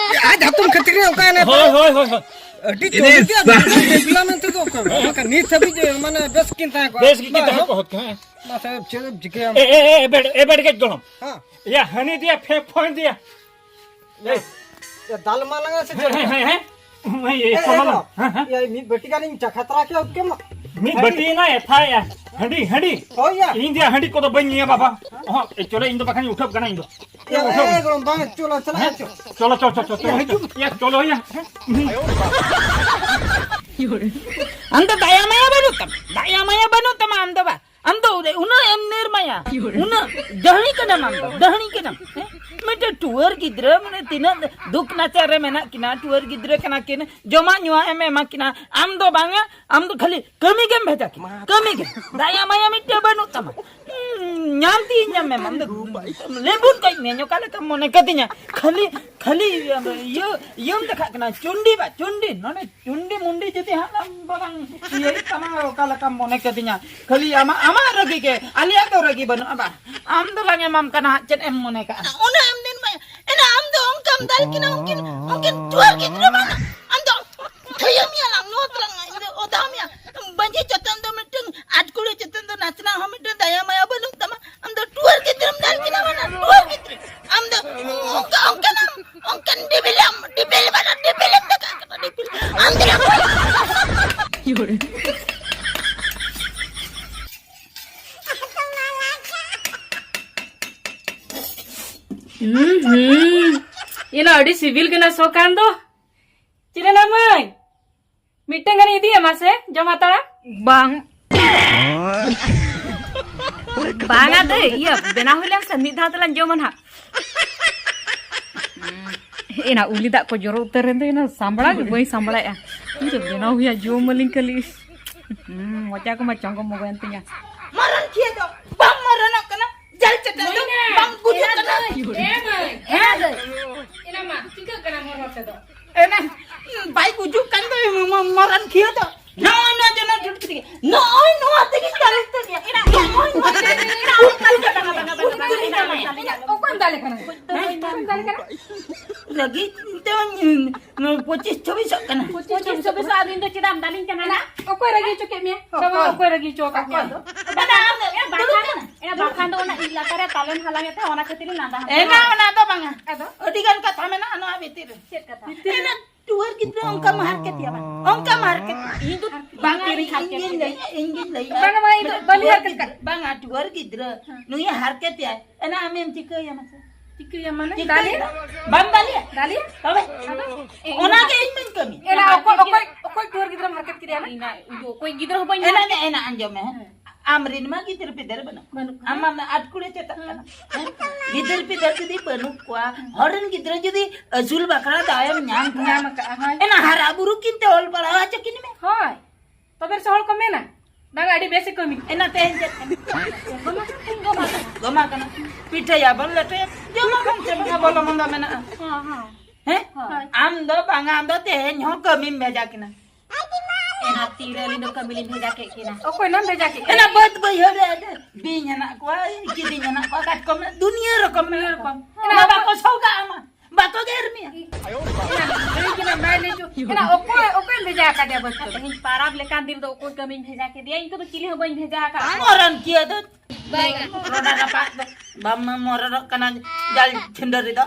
ᱟᱡ ᱦᱟᱛᱚᱢ ᱠᱷᱟᱹᱛᱤᱨ ᱜᱮ ᱚᱱᱠᱟ ᱮᱱᱮᱡ ᱦᱳᱭ, ᱦᱳᱭ, ᱦᱳᱭ, ᱦᱳᱭ᱾ ᱟᱹᱰᱤ ᱪᱚᱨᱚᱠ ᱜᱮ ᱟᱹᱰᱤ ᱵᱮᱥ ᱵᱮᱥ ᱵᱮᱥ ᱢᱮᱱᱛᱮ ᱫᱚ ᱚᱠᱚᱭ ᱵᱟᱝ? ᱵᱟᱠᱷᱟᱱ ᱱᱤᱛ ᱦᱟᱹᱵᱤᱡ ᱡᱮ ᱢᱟᱱᱮ ᱵᱮᱥ ᱠᱤᱱ ᱛᱟᱦᱮᱸ ᱠᱚᱜᱼᱟ᱾ ᱵᱮᱥ ᱜᱮᱠᱤᱱ ᱵᱟᱝ, ᱛᱟᱦᱮᱸ ᱠᱚᱜᱼᱟ᱾ ᱦᱮᱸ? ᱢᱟᱥᱮ ᱪᱮᱫ ᱮᱢ ᱪᱤᱠᱟᱹᱭᱟ? ᱮ, ᱮ, ᱮ, ᱮᱵᱮᱲ, ᱮᱵᱮᱲ ᱜᱮ ᱜᱚᱲᱚᱢ᱾ ᱦᱮᱸ᱾ ᱭᱟ, ᱦᱟᱹᱱᱤ ᱫᱤᱭᱟ ᱯᱷᱮ ᱯᱷᱚᱭ ᱫᱤᱭᱟ᱾ ᱮ, ᱮ, ᱫᱟᱞ ᱢᱟ ᱞᱟᱝᱟ ᱥᱮ ᱦᱮᱸ, ᱪᱮᱫ ᱦᱮᱸ, ᱞᱮᱠᱟ? ᱦᱮᱸ, ᱦᱮᱸ᱾ ᱩᱢᱟᱹᱭ, ᱮ, ᱮ, ᱮ, ᱠᱚᱢᱟ ᱞᱟᱝ᱾ ᱦᱮᱸ, ᱦᱮᱸ᱾ ᱮ, ᱢᱤᱫ ᱵᱟᱹᱴᱤ ᱜᱟᱱᱤᱧ ᱪᱟ ᱠᱷᱟᱛᱨᱟ ᱠᱮᱭᱟ, ᱩᱛᱠᱮ ᱢᱟ᱾ ᱢᱤᱫ ᱦᱟᱺᱰᱤ᱾ ᱵᱟᱹᱴᱤ ᱮᱱᱟ, ᱮᱛᱷᱟ ᱮ᱾ ᱦᱟᱺᱰᱤ, ᱦᱟᱺᱰᱤ᱾ ᱦᱳᱭ ᱭᱟ᱾ ᱤᱧ ᱫᱤᱭᱟ ᱦᱟᱺᱰᱤ ᱠᱚᱫᱚ ᱵᱟᱹᱧ ᱧᱩᱭᱟ ᱵᱟᱵᱟ᱾ ᱚᱦᱚᱸ, ᱮ, ᱪᱚᱞᱮ, ᱤᱧ ᱫᱚ ᱵᱟᱠᱷᱟᱱ ᱩᱴᱷᱟᱹᱵ ᱠᱟᱱᱟ ᱤᱧ ᱫᱚ᱾ ᱮ, ᱮ, ᱮ, ᱜᱚᱲᱚᱢ, ᱵᱟᱝ, ᱪᱚᱞᱚ, ᱪᱟᱞᱟᱜ ᱦᱮᱸ? ᱪᱚ᱾ ᱪᱚᱞᱚ, ᱪᱚ, ᱪᱚ, ᱪᱚ, ᱪᱚ, ᱮ, ᱪᱚ᱾ ᱦᱤᱡᱩᱜ᱾ ᱭᱟ, ᱪᱚᱞᱚ ᱭᱟ᱾ ᱟᱢ ᱫᱚ ᱫᱟᱭᱟ ᱢᱟᱭᱟ ᱵᱟᱹᱱᱩᱜ ᱛᱟᱢᱟ, ᱫᱟᱭᱟ ᱢᱟᱭᱟ ᱵᱟᱹᱱᱩᱜ ᱛᱟᱢᱟ ᱟᱢ ᱫᱚ ᱵᱟ᱾ ᱟᱢ ᱫᱚ ᱩᱱᱟᱹᱜ ᱮᱢ ᱱᱤᱨᱢᱟᱭᱟ, ᱩᱱᱟᱹᱜ ᱰᱟᱹᱦᱲᱤ ᱠᱟᱱᱟᱢ ᱟᱢ ᱫᱚ, ᱰᱟᱹᱦᱲᱤ ᱠᱟᱱᱟᱢ᱾ ᱦᱮᱸ? ᱢᱤᱫᱴᱮᱱ ᱴᱩᱣᱟᱹᱨ ᱜᱤᱫᱽᱨᱟᱹ, ᱢᱟᱱᱮ, ᱛᱤᱱᱟᱹᱜ ᱫᱩᱠ ᱱᱟᱪᱟᱨ ᱨᱮ ᱢᱮᱱᱟᱜ ᱠᱤᱱᱟ, ᱴᱩᱣᱟᱹᱨ ᱜᱤᱫᱽᱨᱟᱹ ᱠᱟᱱᱟ ᱠᱤᱱ, ᱡᱚᱢᱟᱜ ᱧᱩᱣᱟᱜ ᱮᱢ ᱮᱢᱟ ᱠᱤᱱᱟ, ᱟᱢ ᱫᱚ ᱵᱟᱝᱟ, ᱟᱢ ᱫᱚ ᱠᱷᱟᱹᱞᱤ ᱠᱟᱹᱢᱤ ᱜᱮᱢ ᱵᱷᱮᱡᱟ ᱠᱤᱱᱟ, ᱠᱟᱹᱢᱤ ᱜᱮ᱾ ᱫᱟᱭᱟ ᱢᱟᱭᱟ ᱢᱤᱫᱴᱮᱱ ᱵᱟᱹᱱᱩᱜ ᱛᱟᱢᱟ᱾ ᱦᱩᱸ, ᱧᱟᱢ ᱛᱤᱧ ᱧᱟᱢ ᱢᱮ, ᱟᱢ ᱫᱚ ᱞᱮᱵᱩᱱ ᱠᱚᱡ ᱢᱮᱧ, ᱚᱠᱟ ᱞᱮᱠᱟᱢ ᱢᱚᱱᱮ ᱠᱟᱫᱤᱧᱟ? ᱠᱷᱟᱹᱞᱤ, ᱠᱷᱟᱹᱞᱤ ᱤᱭᱟᱹ, ᱤᱭᱟᱹᱢ ᱫᱮᱠᱷᱟᱜ ᱠᱟᱱᱟ, ᱪᱩᱱᱰᱤ ᱵᱟ, ᱪᱩᱱᱰᱤ, ᱱᱚᱰᱮ ᱪᱩᱱᱰᱤ ᱢᱩᱱᱰᱤ ᱡᱩᱫᱤ ᱦᱟᱸᱜ ᱞᱟᱝ ᱵᱟᱞᱟᱝ ᱤᱭᱟᱹᱭ ᱛᱟᱢᱟ, ᱚᱠᱟ ᱞᱮᱠᱟᱢ ᱢᱚᱱᱮ ᱠᱟᱫᱤᱧᱟ? ᱠᱷᱟᱹᱞᱤ ᱟᱢᱟᱜ, ᱟᱢᱟᱜ ᱨᱟᱹᱜᱤ ᱜᱮ, ᱟᱞᱮᱭᱟᱜ ᱫᱚ ᱨᱟᱹᱜᱤ ᱵᱟᱹᱱᱩᱜᱼᱟ ᱵᱟ᱾ ᱟᱢ ᱫᱚᱞᱟᱝ ᱮᱢᱟᱢ ᱠᱟᱱᱟ ᱦᱟᱸᱜ, ᱪᱮᱫ ᱮᱢ ᱢᱚᱱᱮ ᱠᱟᱜᱼᱟ? ᱚᱱᱟ ᱮᱢ ᱫᱤᱱ ᱢᱟ, ᱮᱱᱟ ᱟᱢ ᱫᱚ ᱚᱱᱠᱟᱢ ᱫᱟᱞ ᱠᱤᱱᱟ, ᱩᱱᱠᱤᱱ, ᱩᱱᱠᱤᱱ ᱴᱩᱣᱟᱹᱨ ᱜᱤᱫᱽᱨᱟᱹ ᱵᱟᱝ, ᱟᱢ ᱫᱚ ᱛᱷᱟᱹᱭᱟᱹ ᱢᱮᱭᱟ ᱞᱟᱝ, ᱱᱚᱣᱟ ᱛᱟᱞᱟᱝ ᱤᱧ ᱫᱚ ᱚᱫᱟ ᱢᱮᱭᱟ᱾ ᱵᱟᱹᱡᱤ ᱪᱮᱛᱟᱱ ᱫᱚ ᱢᱤᱫᱴᱟᱝ, ᱟᱡ ᱠᱩᱲᱤ ᱪᱮᱛᱟᱱ ᱫᱚ ᱱᱟᱥᱮᱱᱟᱜ ᱦᱚᱸ ᱢᱤᱫᱴᱟᱝ ᱫᱟᱭᱟ ᱢᱟᱭᱟ ᱵᱟᱹᱱᱩᱜ ᱛᱟᱢᱟ᱾ ᱟᱢ ᱫᱚ ᱴᱩᱣᱟᱹᱨ ᱜᱤᱫᱽᱨᱟᱹᱢ ᱫᱟᱞ ᱠᱤᱱᱟ, ᱢᱟᱱᱮ ᱴᱩᱣᱟᱹᱨ ᱜᱤᱫᱽᱨᱟᱹ᱾ ᱟᱢ ᱫᱚ ᱚᱱᱠᱟ, ᱚᱱᱠᱟᱱᱟᱢ, ᱚᱱᱠᱟᱱ ᱰᱤᱵᱤᱞᱟᱢ, ᱰᱤᱵᱤᱞ ᱢᱟᱱᱮ ᱰᱤᱵᱤᱞᱮᱢ ᱫᱮᱠᱷᱟᱜ ᱠᱟᱱᱟ, ᱰᱤᱵᱤᱞ᱾ ᱟᱢ ᱫᱚ ᱦᱩᱸ, ᱦᱩᱸ᱾ ᱮᱱᱟ ᱟᱹᱰᱤ ᱥᱤᱵᱤᱞ ᱠᱟᱱᱟ ᱥᱚ ᱠᱟᱱ ᱫᱚ᱾ ᱪᱮᱫ ᱨᱮᱱᱟᱜ ᱢᱟᱹᱭ? ᱢᱤᱫᱴᱟᱝ ᱜᱟᱱ ᱤᱫᱤᱭᱟ ᱢᱟᱥᱮ, ᱡᱚᱢ ᱦᱟᱛᱟᱲᱟ᱾ ᱵᱟᱝ᱾ ᱵᱟᱝᱟ ᱫᱟᱹᱭ, ᱤᱭᱟᱹ, ᱵᱮᱱᱟᱣ ᱦᱩᱭ ᱞᱮᱱ ᱥᱮ, ᱢᱤᱫ ᱫᱷᱟᱣ ᱛᱮᱞᱟᱝ ᱡᱚᱢᱟ ᱱᱟᱦᱟᱜ᱾ ᱮᱱᱟ ᱩᱞᱤ ᱫᱟᱜ ᱠᱚ ᱡᱚᱨᱚ ᱩᱛᱟᱹᱨ ᱮᱱ ᱫᱚ, ᱮᱱᱟ ᱥᱟᱢᱵᱲᱟ ᱜᱮ ᱵᱟᱹᱧ ᱥᱟᱢᱵᱲᱟᱭᱮᱜᱼᱟ᱾ ᱛᱤᱨᱮ ᱵᱮᱱᱟᱣ ᱦᱩᱭᱩᱜᱼᱟ, ᱡᱚᱢ ᱟᱹᱞᱤᱧ ᱠᱷᱟᱹᱞᱤ᱾ ᱦᱩᱸ, ᱢᱚᱪᱟ ᱠᱚᱢᱟ ᱪᱚᱸᱜᱚ ᱢᱚᱸᱜᱚᱭᱮᱱ ᱛᱤᱧᱟ᱾ ᱢᱟᱨᱟᱝ ᱠᱷᱤᱭᱟᱹ ᱫᱚ ᱵᱟᱝ ᱢᱟᱨᱟᱝᱚᱜ ᱠᱟᱱᱟ, ᱡᱟᱞ ᱪᱟᱴᱟᱜ ᱫᱚ ᱵᱟᱝ ᱵᱩᱡᱩᱜ ᱠᱟᱱᱟ᱾ ᱮ ᱢᱟᱹᱭ, ᱮ ᱫᱟᱹᱭ, ᱮᱱᱟ ᱢᱟ, ᱪᱤᱠᱟᱹᱜ ᱠᱟᱱᱟ ᱦᱚᱨ ᱦᱚᱨ ᱛᱮᱫᱚ? ᱮᱱᱟ, ᱵᱟᱭ ᱵᱩᱡᱩᱜ ᱠᱟᱱ ᱫᱚ ᱢᱟ-, ᱢᱟᱨᱟᱝ ᱠᱷᱤᱭᱟᱹ ᱫᱚ᱾ ᱱᱚᱜᱼᱚᱭ ᱱᱚᱣᱟ ᱡᱚᱱᱚᱜ ᱴᱩᱴ ᱠᱟᱛᱮ ᱜᱮ, ᱱᱚᱜᱼᱚᱭ ᱱᱚᱣᱟ ᱛᱮᱜᱮᱧ ᱫᱟᱞ ᱩᱛᱟᱹᱨ ᱜᱮᱭᱟ᱾ ᱱᱚᱜᱼᱚᱭ ᱱᱚᱣᱟ ᱛᱮᱜᱮ᱾ ᱚᱠᱚᱭᱮᱢ ᱫᱟᱞᱮ ᱠᱟᱱᱟ? ᱚᱠᱚᱭᱮᱢ ᱫᱟᱞᱮ ᱠᱟᱱᱟ? ᱨᱟᱹᱜᱤ ᱛᱮ ᱯᱚᱸᱪᱤᱥ ᱪᱷᱚᱵᱵᱤᱥᱚᱜ ᱠᱟᱱᱟ᱾ ᱯᱚᱸᱪᱤᱥ ᱪᱷᱚᱵᱵᱤᱥ, ᱟᱫᱚ ᱤᱧ ᱫᱚ ᱪᱮᱫᱟᱜ ᱮᱢ ᱫᱟᱞᱤᱧ ᱠᱟᱱᱟ? ᱚᱠᱚᱭ ᱨᱟᱹᱜᱤ ᱦᱚᱪᱚ ᱠᱮᱫ ᱢᱮᱭᱟ? ᱚᱠᱚᱭ? ᱵᱟᱵᱟ, ᱚᱠᱚᱭ ᱨᱟᱹᱜᱤ ᱦᱚᱪᱚ ᱟᱠᱟᱫ ᱢᱮᱭᱟ? ᱚᱠᱚᱭ ᱫᱚ? ᱮ, ᱵᱟᱝᱠᱷᱟᱱ, ᱮ, ᱵᱟᱝᱠᱷᱟᱱ ᱫᱚ ᱚᱱᱟ ᱤᱧ ᱞᱟᱛᱟᱨ ᱨᱮ ᱛᱟᱞᱮᱢ ᱦᱟᱞᱟᱝ ᱮᱫ ᱛᱟᱦᱮᱸ, ᱚᱱᱟ ᱠᱷᱟᱹᱛᱤᱨ ᱤᱧ ᱞᱟᱸᱫᱟ ᱦᱟᱯᱮ᱾ ᱮᱱᱟ ᱚᱱᱟ ᱫᱚ ᱵᱟᱝᱟ᱾ ᱟᱫᱚ? ᱟᱹᱰᱤ ᱜᱟᱱ ᱠᱟᱛᱷᱟ ᱢᱮᱱᱟᱜᱼᱟ ᱱᱚᱣᱟ ᱵᱷᱤᱛᱤᱨ ᱨᱮ᱾ ᱪᱮᱫ ᱠᱟᱛᱷᱟ? ᱮᱱᱟ ᱴᱩᱣᱟᱹᱨ ᱜᱤᱫᱽᱨᱟᱹ ᱚᱱᱠᱟᱢ ᱦᱟᱨᱠᱮᱛ ᱮᱭᱟ ᱵᱟᱝ? ᱚᱱᱠᱟᱢ ᱦᱟᱨᱠᱮᱛ᱾ ᱤᱧ ᱫᱚ ᱵᱟᱝᱟ, ᱛᱤᱨᱤᱧ ᱤᱧ, ᱦᱟᱨᱠᱮᱛ ᱤᱧ ᱮᱭᱟ᱾ ᱞᱟᱹᱭᱟ, ᱤᱧ ᱜᱤᱧ ᱞᱟᱹᱭᱟ᱾ ᱵᱟᱝᱟ, ᱵᱟᱝᱟ, ᱤᱧ ᱫᱚ ᱵᱟᱹᱧ ᱴᱩᱣᱟᱹᱨ ᱦᱟᱨᱠᱮᱛ ᱜᱤᱫᱽᱨᱟᱹ, ᱠᱟᱱᱟ᱾ ᱵᱟᱝᱟ, ᱴᱩᱣᱟᱹᱨ ᱜᱤᱫᱽᱨᱟᱹ᱾ ᱦᱮᱸ᱾ ᱱᱩᱭᱮ ᱦᱟᱨᱠᱮᱛ ᱮᱭᱟᱭ᱾ ᱮᱱᱟ ᱟᱢᱮᱢ ᱪᱤᱠᱟᱹᱭᱟ ᱢᱟᱥᱮ? ᱪᱤᱠᱟᱹᱭᱟ ᱢᱟᱱᱮ? ᱪᱤᱠᱟᱹᱭᱟ? ᱫᱟᱞᱮᱭᱟ? ᱵᱟᱢ ᱫᱟᱞᱮᱭᱟ? ᱫᱟᱞᱮᱭᱟ? ᱛᱚᱵᱮ? ᱟᱫᱚ? ᱮ, ᱚᱱᱟ ᱜᱮ ᱤᱧ ᱢᱟᱧ ᱠᱟᱹᱢᱤ᱾ ᱮᱱᱟ ᱚᱠᱚᱭ, ᱚᱠᱚᱭ, ᱚᱠᱚᱭ ᱴᱩᱣᱟᱹᱨ ᱜᱤᱫᱽᱨᱟᱹᱢ ᱦᱟᱨᱠᱮᱛ ᱠᱮᱫᱮᱭᱟ ᱱᱟ? ᱤᱧ ᱫᱚ ᱚᱠᱚᱭ ᱜᱤᱫᱽᱨᱟᱹ ᱦᱚᱸ ᱵᱟᱹᱧ ᱮᱱᱟ, ᱦᱟᱨᱠᱮᱛ ᱮᱱᱟ, ᱟᱸᱡᱚᱢ ᱢᱮ, ᱦᱮᱸ᱾ ᱦᱮᱸ᱾ ᱟᱢ ᱨᱤᱱ ᱢᱟ ᱜᱤᱫᱟᱹᱨ ᱯᱤᱫᱟᱹᱨ ᱵᱟᱹᱱᱩᱜ ᱠᱚᱣᱟ᱾ ᱵᱟᱹᱱᱩᱜ ᱠᱚᱣᱟ᱾ ᱟᱢ ᱢᱟ ᱟᱴᱠᱩᱲᱮ ᱪᱮᱛᱟᱜ ᱠᱟᱱᱟ᱾ ᱦᱮᱸ? ᱜᱤᱫᱟᱹᱨ ᱯᱤᱫᱟᱹᱨ ᱡᱩᱫᱤ ᱵᱟᱹᱱᱩᱜ ᱠᱚᱣᱟ, ᱦᱚᱲ ᱨᱤᱱ ᱜᱤᱫᱽᱨᱟᱹ ᱡᱩᱫᱤ ᱟᱹᱥᱩᱞ ᱵᱟᱠᱷᱨᱟ ᱫᱟᱣᱮᱢ ᱧᱟᱢ ᱠᱮᱭᱟ, ᱧᱟᱢ ᱟᱠᱟᱫᱼᱟ, ᱦᱳᱭ᱾ ᱮᱱᱟ ᱦᱟᱨᱟ ᱵᱩᱨᱩ ᱠᱤᱱ ᱛᱮ ᱚᱞ ᱯᱟᱲᱦᱟᱣ ᱦᱚᱪᱚ ᱠᱤᱱ ᱢᱮ᱾ ᱦᱳᱭ᱾ ᱛᱚᱵᱮ ᱥᱮ ᱦᱚᱲ ᱠᱚ ᱢᱮᱱᱟ, ᱵᱟᱝ, ᱟᱹᱰᱤ ᱵᱮᱥ ᱮ ᱠᱟᱹᱢᱤ᱾ ᱮᱱᱟ ᱛᱮᱦᱮᱧ ᱪᱮᱫ ᱠᱟᱱᱟ? ᱜᱚᱢᱟ ᱠᱟᱱᱟ᱾ ᱜᱚᱢᱟ ᱠᱟᱱᱟ᱾ ᱯᱤᱴᱷᱟᱹᱭᱟᱵᱚᱱ, ᱞᱮᱴᱚᱭᱟ, ᱡᱚᱢᱟᱵᱚᱱ ᱪᱮ ᱵᱟᱝᱟ, ᱵᱚᱞᱚ ᱢᱚᱱᱫᱟ ᱢᱮᱱᱟᱜᱼᱟ᱾ ᱦᱮᱸ, ᱦᱮᱸ᱾ ᱦᱮᱸ? ᱦᱳᱭ᱾ ᱟᱢ ᱫᱚ ᱵᱟᱝᱟ, ᱟᱢ ᱫᱚ ᱛᱮᱦᱮᱧ ᱦᱚᱸ ᱠᱟᱹᱢᱤᱢ ᱵᱷᱮᱡᱟ ᱠᱤᱱᱟ᱾ ᱮᱱᱟ ᱛᱤᱨᱮ ᱟᱹᱞᱤᱧ ᱫᱚ ᱠᱟᱹᱢᱤ ᱞᱤᱧ ᱵᱷᱮᱡᱟ ᱠᱮᱫ ᱠᱤᱱᱟ᱾ ᱚᱠᱚᱭ ᱱᱟᱢ ᱵᱷᱮᱡᱟ ᱠᱮᱫ ᱠᱤᱱᱟ? ᱮᱱᱟ ᱵᱟᱹᱫᱽ ᱵᱟᱹᱭᱦᱟᱹᱲ ᱨᱮ ᱵᱤᱧ ᱦᱮᱱᱟᱜ ᱠᱚᱣᱟ, ᱠᱤᱫᱤᱧ ᱦᱮᱱᱟᱜ ᱠᱚᱣᱟ, ᱠᱟᱴᱠᱚᱢ ᱦᱮᱱᱟᱜ, ᱫᱩᱱᱤᱭᱟᱹ ᱨᱚᱠᱚᱢ ᱫᱩᱱᱤᱭᱟᱹ ᱦᱮᱱᱟᱜ ᱨᱚᱠᱚᱢ᱾ ᱠᱚᱣᱟ᱾ ᱮᱱᱟ ᱚᱱᱟ ᱵᱟᱠᱚ ᱥᱚᱜᱟᱜ ᱟᱢᱟ, ᱵᱟᱠᱚ ᱜᱮᱨ ᱢᱮᱭᱟ᱾ ᱮᱱᱟ ᱞᱟᱹᱭ ᱠᱤᱱᱟ, ᱵᱟᱭ ᱞᱟᱹᱭ ᱦᱚᱪᱚ᱾ ᱮᱱᱟ ᱚᱠᱚᱭ, ᱚᱠᱚᱭᱮᱢ ᱵᱷᱮᱡᱟ ᱟᱠᱟᱫᱮᱭᱟ ᱵᱟᱹᱫᱽ ᱠᱟᱹᱢᱤ? ᱛᱮᱦᱮᱧ ᱯᱟᱨᱟᱵᱽ ᱞᱮᱠᱟᱱ ᱫᱤᱱ ᱫᱚ ᱚᱠᱚᱭ ᱠᱟᱹᱢᱤᱧ ᱵᱷᱮᱡᱟ ᱠᱮᱫᱮᱭᱟ? ᱤᱧ ᱠᱚᱫᱚ ᱪᱤᱞᱤ ᱦᱚᱸ ᱵᱟᱹᱧ ᱵᱷᱮᱡᱟ ᱟᱠᱟᱫ ᱠᱚᱣᱟ᱾ ᱢᱚᱨᱚᱱ ᱠᱤᱭᱟᱹ ᱫᱚ᱾ ᱵᱟᱝᱟ᱾ ᱨᱚᱰᱟ ᱨᱟᱯᱟᱜ ᱫᱚ᱾ ᱵᱟᱢ ᱢᱚᱨᱚᱱᱚᱜ ᱠᱟᱱᱟ ᱡᱟᱞ ᱪᱷᱤᱸᱰᱟᱹ ᱨᱮᱫᱚ᱾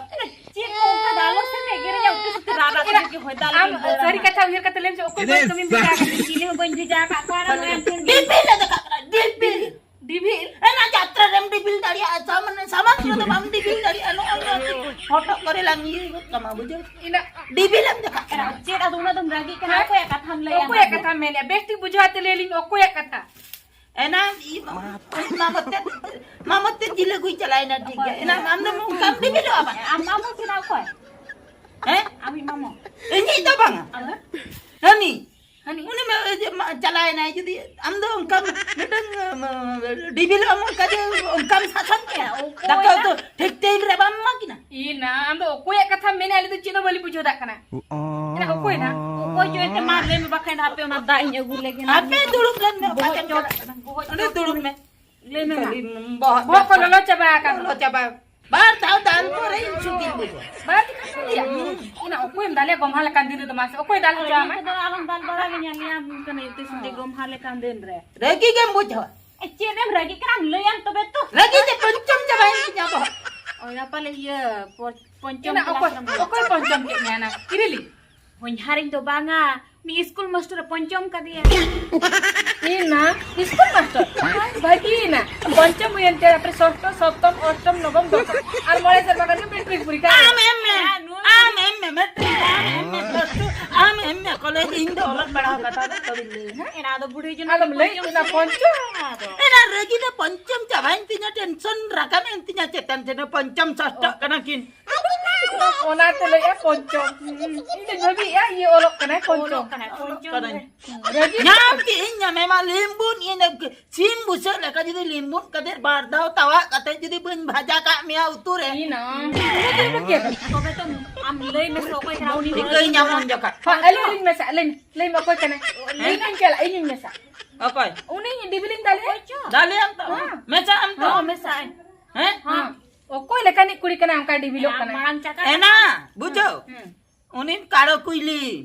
ᱪᱮᱫ ᱠᱚ ᱚᱱᱠᱟ ᱫᱚ ᱟᱞᱚ ᱥᱮ ᱯᱮ ᱮᱜᱮᱨᱤᱧᱟ, ᱩᱛᱤ ᱥᱩᱛᱤ ᱨᱟᱜ ᱨᱟᱜ ᱛᱮᱜᱮ ᱦᱚᱭ ᱫᱟᱜ ᱟᱢ ᱞᱮᱠᱟᱧ ᱵᱚᱭᱟ ᱥᱟᱹᱨᱤ ᱱᱟᱦᱟᱜ᱾ ᱠᱟᱛᱷᱟ ᱩᱭᱦᱟᱹᱨ ᱠᱟᱛᱮ ᱞᱟᱹᱭ ᱢᱮᱥᱮ, ᱚᱠᱚᱭ ᱵᱟᱹᱫᱽ ᱠᱟᱹᱢᱤ ᱵᱷᱮᱡᱟ ᱟᱠᱟᱫ ᱢᱮᱭᱟ? ᱪᱤᱞᱤ ᱦᱚᱸ ᱵᱟᱹᱧ ᱵᱷᱮᱡᱟ ᱟᱠᱟᱫ ᱠᱚᱣᱟ, ᱟᱨ ᱱᱚᱜᱼᱚᱭ ᱟᱢ ᱴᱷᱮᱱ ᱜᱮ ᱰᱤᱯᱤᱞ ᱞᱮ ᱫᱮᱠᱷᱟᱜ ᱠᱟᱱᱟ, ᱰᱤᱯᱤᱞ᱾ ᱰᱤᱯᱤᱞ? ᱮᱱᱟ ᱡᱟᱛᱨᱟ ᱨᱮᱢ ᱰᱤᱯᱤᱞ ᱫᱟᱲᱮᱭᱟᱜᱼᱟ, ᱥᱟᱢᱟᱱ, ᱥᱟᱢᱟᱱ ᱨᱮᱫᱚ ᱵᱟᱢ ᱰᱤᱯᱤᱞ ᱫᱟᱲᱮᱭᱟᱜᱼᱟ᱾ ᱱᱚᱜᱼᱚ ᱱᱚᱣᱟ ᱦᱚᱴᱚᱜ ᱠᱚᱨᱮ ᱞᱟᱝ ᱤᱭᱟᱹ ᱜᱚᱫ ᱠᱟᱢᱟ, ᱵᱩᱡᱷᱟᱹᱣ? ᱤᱱᱟᱹ ᱰᱤᱯᱤᱞ ᱮᱢ ᱫᱮᱠᱷᱟᱜ ᱠᱟᱱᱟ᱾ ᱪᱮᱫ ᱟᱫᱚ ᱩᱱᱟᱹᱜ ᱫᱚᱢ ᱨᱟᱹᱜᱤᱜ ᱠᱟᱱᱟ? ᱦᱮᱸ? ᱚᱠᱚᱭᱟᱜ ᱠᱟᱛᱷᱟᱢ ᱞᱟᱹᱭᱟ? ᱚᱠᱚᱭᱟᱜ ᱠᱟᱛᱷᱟᱢ ᱢᱮᱱᱮᱜᱼᱟ? ᱵᱮᱥ ᱴᱷᱤᱠ ᱵᱩᱡᱷᱟᱹᱣ ᱟᱛᱮ ᱞᱟᱹᱭ ᱟᱹᱞᱤᱧ ᱢᱮ, ᱚᱠᱚᱭᱟᱜ ᱠᱟᱛᱷᱟ? ᱮᱱᱟᱝ ᱤ-, ᱢᱟᱢᱚ ᱛᱮ, ᱢᱟᱢᱚ ᱛᱮ ᱡᱤᱞ ᱟᱹᱜᱩᱭ ᱪᱟᱞᱟᱣᱮᱱᱟ, ᱴᱷᱤᱠ ᱜᱮᱭᱟ᱾ ᱮᱱᱟᱝ ᱟᱢ ᱫᱚ ᱚᱱᱠᱟᱢ ᱰᱤᱵᱤᱞᱚᱜᱼᱟ ᱵᱟᱝ? ᱟᱢ ᱢᱟᱢᱚ ᱥᱮ ᱚᱠᱚᱭ? ᱦᱮᱸ? ᱟᱢᱤᱡ ᱢᱟᱢᱚ? ᱤᱧᱤᱡ ᱫᱚ ᱵᱟᱝᱟ᱾ ᱟᱢ ᱫᱚ? ᱦᱟᱹᱱᱤ᱾ ᱦᱟᱹᱱᱤ? ᱩᱱᱤ ᱢᱟ ᱤᱭᱟᱹ ᱢᱟ ᱪᱟᱞᱟᱣᱮᱱᱟᱭ, ᱡᱩᱫᱤ ᱟᱢ ᱫᱚ ᱚᱱᱠᱟᱢ ᱢᱤᱫᱴᱟᱝ, ᱟᱢ, ᱰᱤᱵᱤᱞᱚᱜ ᱟᱢ ᱚᱱᱠᱟ ᱡᱮ ᱚᱱᱠᱟᱢ ᱥᱟᱥᱚᱱ ᱠᱮᱭᱟ᱾ ᱚᱠᱚᱭ ᱫᱟᱠᱟ ᱩᱛᱩ ᱱᱟ-, ᱴᱷᱤᱠ ᱴᱟᱭᱤᱢ ᱨᱮ ᱵᱟᱢ ᱮᱢᱟ ᱠᱤᱱᱟ᱾ ᱤ ᱱᱟ, ᱟᱢ ᱫᱚ ᱚᱠᱚᱭᱟᱜ ᱠᱟᱛᱷᱟᱢ ᱢᱮᱱᱮᱫᱼᱟ? ᱟᱹᱞᱤᱧ ᱫᱚ ᱪᱮᱫ ᱦᱚᱸ ᱵᱟᱹᱞᱤᱧ ᱵᱩᱡᱷᱟᱹᱣ ᱫᱟᱲᱮᱭᱟᱜ ᱠᱟᱱᱟ᱾ ᱮᱱᱟ ᱚᱠᱚᱭ ᱱᱟ? ᱚᱠᱚᱭ ᱪᱚ ᱮᱱᱛᱮ ᱢᱟ ᱞᱟᱹᱭ ᱢᱮ, ᱵᱟᱠᱷᱟᱱ ᱦᱟᱯᱮ ᱚᱱᱟ ᱫᱟᱜ ᱤᱧ ᱟᱹᱜᱩ ᱞᱮᱜᱮ ᱱᱟ᱾ ᱟᱯᱮ ᱫᱩᱲᱩᱵ ᱞᱮᱱ ᱢᱮ, ᱚᱠᱟ ᱵᱚᱦᱚᱜ ᱛᱮᱢ ᱪᱚᱴ, ᱪᱟᱞᱟᱜ ᱠᱟᱱᱟ? ᱵᱚᱦᱚᱜ ᱚᱸᱰᱮ ᱪᱚᱴ ᱫᱩᱲᱩᱵ ᱢᱮ᱾ ᱞᱟᱹᱭ ᱢᱮ ᱢᱟ᱾ ᱠᱷᱟᱹᱞᱤ ᱵᱚᱦᱚᱜ ᱵᱚᱦᱚᱜ ᱠᱚ ᱞᱚᱞᱚ ᱪᱟᱵᱟ ᱟᱠᱟᱱ᱾ ᱞᱚᱞᱚ ᱪᱟᱵᱟ᱾ ᱵᱟᱨ ᱫᱷᱟᱣ ᱫᱟᱞ ᱯᱚᱨᱮ ᱤᱧ ᱥᱩᱠᱤᱧ ᱵᱩᱡᱷᱟᱹᱣᱟ᱾ ᱵᱟᱨ ᱫᱷᱟᱣ ᱫᱟᱞ ᱯᱚᱨᱮ? ᱮᱱᱟ ᱚᱠᱚᱭᱮᱢ ᱫᱟᱞᱮᱭᱟ ᱜᱚᱢᱦᱟ ᱞᱮᱠᱟᱱ ᱫᱤᱱ ᱨᱮᱫᱚ ᱢᱟᱥᱮ? ᱚᱠᱚᱭ ᱫᱟᱞ ᱦᱚᱪᱚ ᱟᱢᱟ? ᱤᱧ ᱠᱚᱫᱚ ᱟᱞᱚᱢ ᱫᱟᱞ ᱵᱟᱲᱟ ᱞᱤᱧᱟ, ᱞᱟᱹᱭᱟᱢ ᱠᱟᱹᱱᱟᱹᱧ ᱛᱤᱥ ᱡᱩᱫᱤ ᱜᱚᱢᱦᱟ ᱞᱮᱠᱟᱱ ᱫᱤᱱ ᱨᱮ᱾ ᱨᱟᱹᱜᱤ ᱜᱮᱢ ᱵᱩᱡᱷᱟᱹᱣᱟ᱾ ᱮ, ᱪᱮᱫ ᱮᱢ ᱨᱟᱹᱜᱤ ᱠᱟᱱᱟ? ᱞᱟᱹᱭᱟᱢ ᱛᱚᱵᱮ ᱛᱚ᱾ ᱨᱟᱹᱜᱤ ᱛᱮ ᱯᱚᱧᱪᱚᱢ ᱪᱟᱵᱟᱭᱮᱱ ᱛᱤᱧᱟ ᱵᱚᱦᱚᱜ᱾ ᱚᱭᱟ ᱯᱟᱞᱮ ᱤᱭᱟᱹ, ᱯᱚ-, ᱯᱚᱧᱪᱚᱢ ᱮᱱᱟ ᱠᱞᱟᱥ ᱚᱠᱚᱭ, ᱨᱮᱢ ᱚᱠᱚᱭ ᱯᱚᱧᱪᱚᱢ ᱠᱮᱫ ᱢᱮᱭᱟ ᱱᱟ? ᱠᱤᱨᱤᱞᱤ? ᱦᱚᱧᱦᱟᱨᱤᱧ ᱫᱚ ᱵᱟᱝᱟ, ᱩᱱᱤ ᱥᱠᱩᱞ ᱢᱟᱥᱴᱟᱨ ᱮ ᱯᱚᱧᱪᱚᱢ ᱠᱟᱫᱮᱭᱟ᱾ ᱤᱧ ᱱᱟ ᱥᱠᱩᱞ ᱢᱟᱥᱴᱟᱨ ᱵᱷᱟᱹᱜᱤᱭᱮᱱᱟ᱾ ᱯᱚᱧᱪᱚᱢ ᱦᱩᱭᱮᱱ ᱛᱮ ᱛᱟᱨᱯᱚᱨᱮ ᱥᱚᱥᱴᱚ, ᱥᱚᱯᱛᱚᱢ, ᱚᱥᱴᱚᱢ, ᱱᱚᱵᱚᱢ, ᱫᱚᱥᱚᱢ ᱟᱨ ᱢᱚᱬᱮ ᱥᱮᱨᱢᱟ ᱠᱷᱟᱱ ᱜᱮ ᱢᱮᱴᱨᱤᱠ ᱯᱚᱨᱤᱠᱠᱷᱟ᱾ ᱟᱢ ᱮᱢ ᱢᱮ, ᱟᱢ ᱮᱢ ᱢᱮ, ᱢᱮᱴᱨᱤᱠ ᱟᱢ ᱮᱢ ᱢᱮ, ᱯᱞᱟᱥ ᱴᱩ ᱟᱢ ᱮᱢ ᱢᱮ, ᱠᱚᱞᱮᱡᱽ ᱤᱧ ᱫᱚ ᱚᱞᱚᱜ ᱯᱟᱲᱦᱟᱣ ᱠᱟᱛᱷᱟ ᱫᱚ ᱟᱞᱚᱵᱤᱱ ᱞᱟᱹᱭᱟ, ᱦᱮᱸ? ᱮᱱᱟ ᱫᱚ ᱵᱩᱰᱷᱤ ᱡᱚᱱᱚᱢ ᱟᱫᱚᱢ ᱞᱟᱹᱭ ᱠᱮᱫᱟ ᱯᱚᱧᱪᱚᱢ᱾ ᱮᱱᱟ ᱨᱟᱹᱜᱤ ᱫᱚ ᱯᱚᱧᱪᱚᱢ ᱪᱟᱵᱟᱭᱮᱱ ᱛᱤᱧᱟ, ᱴᱮᱱᱥᱚᱱ ᱨᱟᱠᱟᱵ ᱮᱱ ᱛᱤᱧᱟ ᱪᱮᱛᱟᱱ ᱪᱮᱛᱟᱱ, ᱯᱚᱧᱪᱚᱢ ᱥᱚᱥᱴᱚᱜ ᱠᱟᱱᱟ ᱠᱤᱱ᱾ ᱚᱱᱟᱛᱮ ᱞᱟᱹᱭᱮᱜᱼᱟ ᱯᱚᱧᱪᱚᱢ᱾ ᱤᱧ ᱫᱚᱧ ᱵᱷᱟᱹᱵᱤᱭᱮᱜᱼᱟ ᱤᱭᱟᱹ ᱚᱞᱚᱜ ᱠᱟᱱᱟᱭ ᱯᱚᱧᱪᱚᱢ᱾ ᱚᱞᱚᱜ ᱠᱟᱱᱟᱭ ᱯᱚᱧᱪᱚᱢ ᱨᱮ᱾ ᱨᱟᱹᱜᱤ ᱧᱟᱢ ᱠᱮᱜ ᱤᱧ, ᱧᱟᱢᱮ ᱢᱟ ᱞᱤᱢᱵᱩᱱ, ᱤᱧ ᱫᱚ ᱥᱤᱢ ᱵᱩᱥᱟᱹᱜ ᱞᱮᱠᱟ ᱡᱩᱫᱤ ᱞᱤᱢᱵᱩᱱ ᱠᱟᱛᱮ ᱵᱟᱨ ᱫᱷᱟᱣ ᱛᱟᱣᱟᱜ ᱠᱟᱛᱮ ᱡᱩᱫᱤ ᱵᱟᱹᱧ ᱵᱷᱟᱡᱟ ᱠᱟᱜ ᱢᱮᱭᱟ ᱩᱛᱩ ᱨᱮ᱾ ᱤᱧ ᱦᱚᱸ᱾ ᱛᱚᱵᱮ ᱛᱚ ᱟᱢ ᱞᱟᱹᱭ ᱢᱮᱥᱮ ᱚᱠᱚᱭ ᱠᱟᱱᱟ ᱩᱱᱤ ᱫᱚ? ᱴᱷᱤᱠᱟᱹᱧ ᱧᱟᱢ ᱩᱱ ᱡᱚᱠᱷᱟ᱾ ᱦᱚᱸ, ᱟᱹᱞᱤᱧ ᱞᱤᱧ ᱢᱮᱥᱟᱜ, ᱞᱟᱹᱭ ᱢᱮ, ᱞᱟᱹᱭ ᱢᱮ ᱚᱠᱚᱭ ᱠᱟᱱᱟᱭ? ᱦᱮᱸ? ᱤᱧ ᱦᱚᱸᱧ ᱪᱟᱞᱟᱜᱼᱟ, ᱤᱧ ᱦᱚᱸᱧ ᱢᱮᱥᱟᱜ᱾ ᱚᱠᱚᱭ? ᱩᱱᱤ ᱰᱤᱵᱤᱞᱤᱧ ᱫᱟᱞᱮᱭᱟ᱾ ᱫᱟᱞᱮᱭᱟᱢ ᱛᱚ? ᱦᱚᱸ᱾ ᱢᱮᱥᱟᱜ ᱟᱢ ᱛᱚ? ᱦᱚᱸ, ᱢᱮᱥᱟᱜ ᱟᱹᱧ᱾ ᱦᱮᱸ? ᱦᱚᱸ᱾ ᱚᱠᱚᱭ ᱞᱮᱠᱟᱱᱤᱡ ᱠᱩᱲᱤ ᱠᱟᱱᱟᱭ ᱚᱱᱠᱟᱭ ᱰᱤᱵᱤᱞᱚᱜ ᱠᱟᱱᱟ? ᱢᱟᱲᱟᱝ ᱪᱟᱠᱟ ᱮᱱᱟ, ᱠᱟᱱᱟ᱾ ᱵᱩᱡᱷᱟᱹᱣ? ᱦᱩᱸ᱾ ᱩᱱᱤ ᱠᱟᱲᱚ ᱠᱩᱭᱞᱤ᱾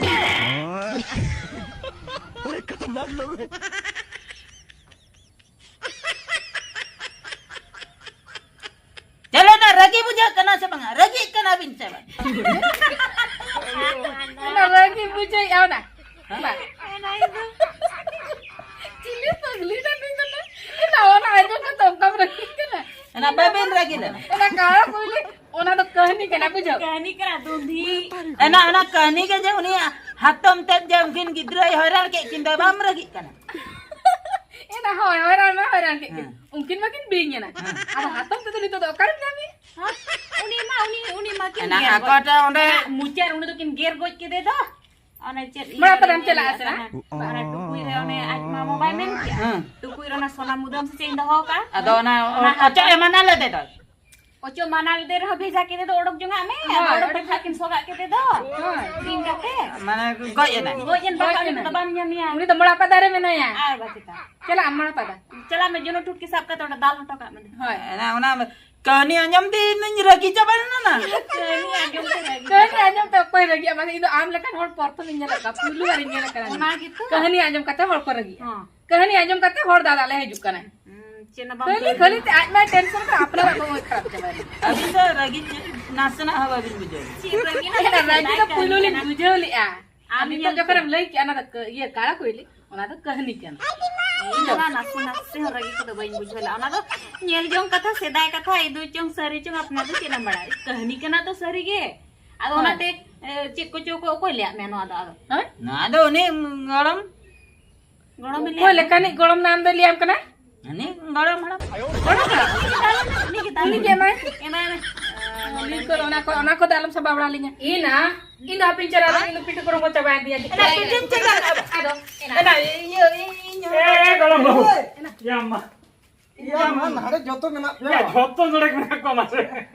ᱪᱮᱞᱮ ᱱᱟ ᱨᱟᱹᱜᱤ ᱵᱩᱡᱷᱟᱹᱜ ᱠᱟᱱᱟ ᱥᱮ ᱵᱟᱝᱟ? ᱨᱟᱹᱜᱤᱜ ᱠᱟᱱᱟ ᱵᱤᱱ ᱥᱮ ᱵᱟᱝ? ᱚᱱᱟ ᱨᱟᱹᱜᱤ ᱵᱩᱡᱷᱟᱹᱣᱮᱫᱼᱟ ᱚᱱᱟ᱾ ᱦᱮᱸ? ᱵᱟᱝ᱾ ᱪᱤᱞᱤ ᱯᱟᱜᱽᱞᱤ ᱰᱟᱹᱰᱤ ᱠᱟᱱᱟ? ᱮᱱᱟ ᱚᱱᱟ ᱟᱸᱡᱚᱢ ᱠᱟᱛᱮ ᱚᱱᱠᱟᱢ ᱨᱟᱹᱜᱤᱜ ᱠᱟᱱᱟ? ᱮᱱᱟ ᱵᱟᱵᱮᱱ ᱨᱟᱹᱜᱤ ᱞᱮᱱᱟ? ᱮᱱᱟ ᱠᱟᱲᱟ ᱠᱩᱭᱞᱤ, ᱚᱱᱟ ᱫᱚ ᱠᱟᱹᱦᱱᱤ ᱠᱟᱱᱟ, ᱵᱩᱡᱷᱟᱹᱣ? ᱠᱟᱹᱦᱱᱤ ᱠᱟᱱᱟ, ᱫᱩᱸᱫᱷᱤ᱾ ᱮᱱᱟ ᱚᱱᱟ ᱠᱟᱹᱦᱱᱤ ᱜᱮ ᱡᱮ ᱩᱱᱤ ᱦᱟᱛᱚᱢ ᱛᱮᱫ ᱡᱮ ᱩᱱᱠᱤᱱ ᱜᱤᱫᱽᱨᱟᱹᱭ ᱦᱚᱭᱨᱟᱱ ᱠᱮᱫ ᱠᱤᱱ ᱫᱚ, ᱵᱟᱢ ᱨᱟᱹᱜᱤᱜ ᱠᱟᱱᱟ? ᱮᱱᱟ, ᱦᱳᱭ, ᱦᱚᱭᱨᱟᱱ ᱢᱟ ᱦᱚᱭᱨᱟᱱ ᱠᱮᱫ ᱜᱮ᱾ ᱦᱮᱸ᱾ ᱩᱱᱠᱤᱱ ᱢᱟᱠᱤᱱ ᱵᱤᱧ ᱮᱱᱟ᱾ ᱦᱮᱸ᱾ ᱟᱫᱚ ᱦᱟᱛᱚᱢ ᱛᱮᱫᱚ ᱱᱤᱛᱚᱜ ᱫᱚ ᱚᱠᱟᱨᱮᱢ ᱧᱟᱢᱮᱭᱟ? ᱦᱮᱸ? ᱩᱱᱤ ᱢᱟ, ᱩᱱᱤ, ᱩᱱᱤ ᱢᱟᱠᱤᱱ ᱮᱱᱟ ᱜᱮᱨ ᱟᱠᱚ ᱜᱚᱡ ᱴᱷᱮᱱ ᱚᱸᱰᱮ ᱠᱮᱫᱮ᱾ ᱢᱩᱪᱟᱹᱫ ᱩᱱᱤ ᱫᱚᱠᱤᱱ ᱜᱮᱨ ᱜᱚᱡ ᱠᱮᱫᱮ ᱫᱚ᱾ ᱚᱱᱮ ᱪᱮᱫ ᱢᱟ ᱤᱭᱟᱹ ᱯᱟᱛᱟᱢ ᱨᱮ ᱪᱟᱞᱟᱜᱼᱟ ᱧᱮᱞ ᱥᱮ ᱱᱟ? ᱠᱟᱱᱟ᱾ ᱚᱱᱟ ᱴᱩᱠᱩᱡ ᱨᱮ ᱚᱱᱮ ᱟᱡ ᱢᱟᱢᱚ ᱵᱟᱭ ᱢᱮᱱ ᱠᱮᱜᱼᱟ? ᱦᱮᱸ᱾ ᱴᱩᱠᱩᱡ ᱨᱮ ᱚᱱᱟ ᱥᱚᱱᱟ ᱢᱩᱫᱟᱹᱢ ᱥᱮ ᱪᱮᱫ ᱤᱧ ᱫᱚᱦᱚ ᱠᱟᱜᱼᱟ? ᱟᱫᱚ ᱚᱱᱟ ᱚᱱᱟ ᱚᱪᱚᱜ ᱮ ᱢᱟᱱᱟ ᱞᱮᱫᱮ ᱫᱚ᱾ ᱚᱪᱚᱜ ᱢᱟᱱᱟ ᱞᱮᱫᱮ ᱨᱮᱦᱚᱸ ᱵᱷᱮᱡᱟ ᱠᱮᱫᱮ ᱫᱚ ᱚᱰᱚᱠ ᱡᱚᱝᱟᱜ ᱢᱮ᱾ ᱦᱳᱭ, ᱟᱫᱚ ᱚᱰᱚᱠ ᱚᱰᱚᱠ ᱠᱟᱛᱮ ᱠᱤᱱ ᱥᱚᱜᱟᱜ ᱠᱮᱫᱮ ᱫᱚ᱾ ᱦᱳᱭ᱾ ᱵᱤᱧ ᱠᱟᱛᱮ᱾ ᱢᱟᱱᱮ ᱜᱚᱡ ᱮᱱᱟᱭ᱾ ᱜᱚᱡ ᱮᱱ ᱵᱟᱠᱷᱟᱱ ᱩᱱᱤ ᱫᱚ ᱵᱟᱢ ᱧᱟᱢᱮᱭᱟ᱾ ᱩᱱᱤ ᱫᱚ ᱢᱚᱲᱟ ᱯᱟᱫᱟ ᱨᱮ ᱢᱮᱱᱟᱭᱟ᱾ ᱟᱨ ᱵᱟᱪᱮᱛᱟ᱾ ᱪᱟᱞᱟᱜ ᱟᱢ ᱢᱚᱲᱟ ᱯᱟᱫᱟ᱾ ᱪᱟᱞᱟᱜ ᱢᱮ, ᱡᱚᱱᱚ ᱴᱩᱴᱠᱤ ᱥᱟᱵ ᱠᱟᱛᱮ ᱚᱸᱰᱮ ᱫᱟᱞ ᱦᱚᱴᱚ ᱠᱟᱜ ᱢᱮ᱾ ᱦᱳᱭ᱾ ᱚᱱᱟ, ᱚᱱᱟ ᱠᱟᱹᱦᱱᱤ ᱟᱸᱡᱚᱢ ᱛᱮ ᱤᱧ ᱫᱚᱧ ᱨᱟᱹᱜᱤ ᱪᱟᱵᱟ ᱞᱮᱱᱟ ᱱᱟ᱾ ᱠᱟᱹᱦᱱᱤ ᱟᱸᱡᱚᱢ ᱛᱮ ᱨᱟᱹᱜᱤ ᱠᱟᱹᱦᱱᱤ ᱪᱟᱵᱟ᱾ ᱟᱸᱡᱚᱢ ᱛᱮ ᱚᱠᱚᱭ ᱨᱟᱹᱜᱤᱜᱼᱟ? ᱢᱟᱱᱮ ᱤᱧ ᱫᱚ ᱟᱢ ᱞᱮᱠᱟᱱ ᱦᱚᱲ ᱯᱨᱚᱛᱷᱚᱢ ᱤᱧ ᱧᱮᱞᱮᱫ ᱠᱚᱣᱟ, ᱯᱩᱭᱞᱩ ᱵᱟᱨ ᱤᱧ ᱧᱮᱞᱮ ᱠᱟᱱᱟ᱾ ᱚᱱᱟ ᱜᱮᱛᱚ᱾ ᱠᱟᱹᱦᱱᱤ ᱟᱸᱡᱚᱢ ᱠᱟᱛᱮ ᱦᱚᱲ ᱠᱚ ᱨᱟᱹᱜᱤᱜᱼᱟ᱾ ᱦᱚᱸ᱾ ᱠᱟᱹᱦᱱᱤ ᱟᱸᱡᱚᱢ ᱠᱟᱛᱮ ᱦᱚᱲ ᱫᱟᱫᱟ ᱞᱮ ᱦᱤᱡᱩᱜ ᱠᱟᱱᱟ᱾ ᱦᱩᱸ, ᱪᱮᱫ ᱦᱚᱸ ᱵᱟᱢ ᱠᱷᱟᱹᱞᱤ, ᱠᱟᱹᱦᱱᱤ᱾ ᱠᱷᱟᱹᱞᱤ ᱛᱮ ᱟᱡ ᱢᱟᱭ ᱴᱮᱱᱥᱚᱱ ᱠᱟᱱᱟ, ᱟᱯᱱᱟᱨᱟᱜ ᱫᱚ ᱠᱷᱟᱨᱟᱯ ᱪᱟᱵᱟᱭᱮᱱᱟ᱾ ᱟᱹᱵᱤᱱ ᱫᱚ ᱨᱟᱹᱜᱤ ᱱᱟᱥᱮᱱᱟᱜ ᱦᱚᱸ ᱵᱟᱹᱵᱤᱱ ᱵᱩᱡᱷᱟᱹᱣ᱾ ᱪᱮᱫ ᱨᱟᱹᱜᱤ ᱱᱟᱥᱮ ᱨᱟᱹᱜᱤ ᱫᱚ ᱥᱮᱫᱟᱭ ᱯᱩᱭᱞᱩ ᱠᱟᱹᱦᱱᱤ ᱞᱤᱧ ᱠᱟᱱᱟ᱾ ᱵᱩᱡᱷᱟᱹᱣ ᱞᱮᱜᱼᱟ᱾ ᱟᱢ ᱟᱨ ᱱᱤᱛᱚᱜ ᱧᱮᱞ ᱡᱚᱠᱷᱚᱱᱮᱢ ᱞᱟᱹᱭ ᱠᱮᱜᱼᱟ, ᱚᱱᱟ ᱫᱚ ᱠᱟᱹ-, ᱤᱭᱟᱹ, ᱠᱟᱲᱟ ᱠᱩᱭᱞᱤ, ᱚᱱᱟ ᱫᱚ ᱠᱟᱹᱦᱱᱤ ᱠᱟᱱᱟ᱾ ᱤᱧ ᱫᱚ ᱚᱱᱟ ᱱᱟᱥᱮ ᱱᱟᱥᱮ ᱦᱚᱸ ᱨᱟᱹᱜᱤ ᱠᱚᱫᱚ ᱵᱟᱹᱧ ᱵᱩᱡᱷᱟᱹᱣ ᱞᱮᱫᱼᱟ᱾ ᱚᱱᱟ ᱫᱚ ᱧᱮᱞ ᱡᱚᱝ ᱠᱟᱛᱷᱟ, ᱥᱮᱫᱟᱭ ᱠᱟᱛᱷᱟ, ᱤᱫᱩ ᱪᱚᱝ ᱥᱟᱹᱨᱤ ᱪᱚᱝ ᱟᱯᱱᱟᱨ ᱫᱚ ᱪᱮᱫ ᱮᱢ ᱵᱟᱲᱟᱭᱟ? ᱠᱟᱹᱦᱱᱤ ᱠᱟᱱᱟ ᱛᱚ ᱥᱟᱹᱨᱤ ᱜᱮ᱾ ᱟᱫᱚ ᱦᱳᱭ᱾ ᱚᱱᱟᱛᱮ, ᱮ, ᱪᱮᱫ ᱠᱚᱪᱚ ᱠᱚ ᱚᱠᱚᱭ ᱞᱟᱹᱭᱟᱫ ᱢᱮᱭᱟ ᱱᱚᱣᱟ ᱫᱚ ᱟᱫᱚ? ᱦᱮᱸ? ᱱᱚᱣᱟ ᱫᱚ ᱩᱱᱤ ᱜᱚᱲᱚᱢ᱾ ᱜᱚᱲᱚᱢ ᱮ ᱚᱠᱚᱭ ᱞᱟᱹᱭᱟᱫ ᱞᱮᱠᱟᱱᱤᱡ ᱜᱚᱲᱚᱢ ᱱᱟᱢ ᱫᱚᱭ ᱞᱟᱹᱭᱟᱢ ᱠᱟᱱᱟ? ᱩᱱᱤ ᱜᱚᱲᱚᱢ ᱦᱟᱲᱟᱢ᱾ ᱜᱚᱲᱚᱢ ᱦᱟᱲᱟᱢ? ᱩᱱᱤ ᱜᱮ ᱫᱟᱞᱮ ᱩᱱᱤ ᱜᱮ ᱮᱢᱟᱭ᱾ ᱮᱢᱟᱭ ᱢᱮ᱾ ᱩᱱᱤ ᱠᱚ, ᱚᱱᱟ ᱠᱚ, ᱚᱱᱟ ᱠᱚᱫᱚ ᱟᱞᱚᱢ ᱥᱟᱵᱟ ᱵᱟᱲᱟ ᱞᱤᱧᱟ᱾ ᱤᱧ ᱱᱟ, ᱤᱧ ᱫᱚ ᱦᱟᱯᱮᱧ ᱪᱟᱞᱟᱜᱼᱟ, ᱤᱧ ᱫᱚ ᱯᱤᱴᱷᱟᱹ ᱠᱚᱨᱚ ᱠᱚ ᱪᱟᱵᱟᱭᱮᱱ ᱛᱤᱧᱟ᱾ ᱮᱱᱟ ᱯᱤᱴᱷᱟᱹᱢ ᱪᱟᱵᱟ ᱠᱟᱜᱼᱟ? ᱟᱫᱚ, ᱮᱱᱟ᱾ ᱮᱱᱟ, ᱤᱭᱟᱹ, ᱤᱧ, ᱤᱧ ᱦᱚᱸ ᱮ, ᱜᱚᱲᱚᱢ ᱵᱟᱹᱦᱩ᱾ ᱮᱱᱟ᱾ ᱭᱟ ᱢᱟ᱾ ᱤᱭᱟᱹ ᱢᱟ ᱱᱟᱰᱮ ᱡᱚᱛᱚ ᱢᱮᱱᱟᱜ ᱯᱮᱭᱟ᱾ ᱭᱟ, ᱡᱚᱛᱚ ᱱᱚᱰᱮ ᱢᱮᱱᱟᱜ ᱠᱚᱣᱟ ᱢᱟᱥᱮ᱾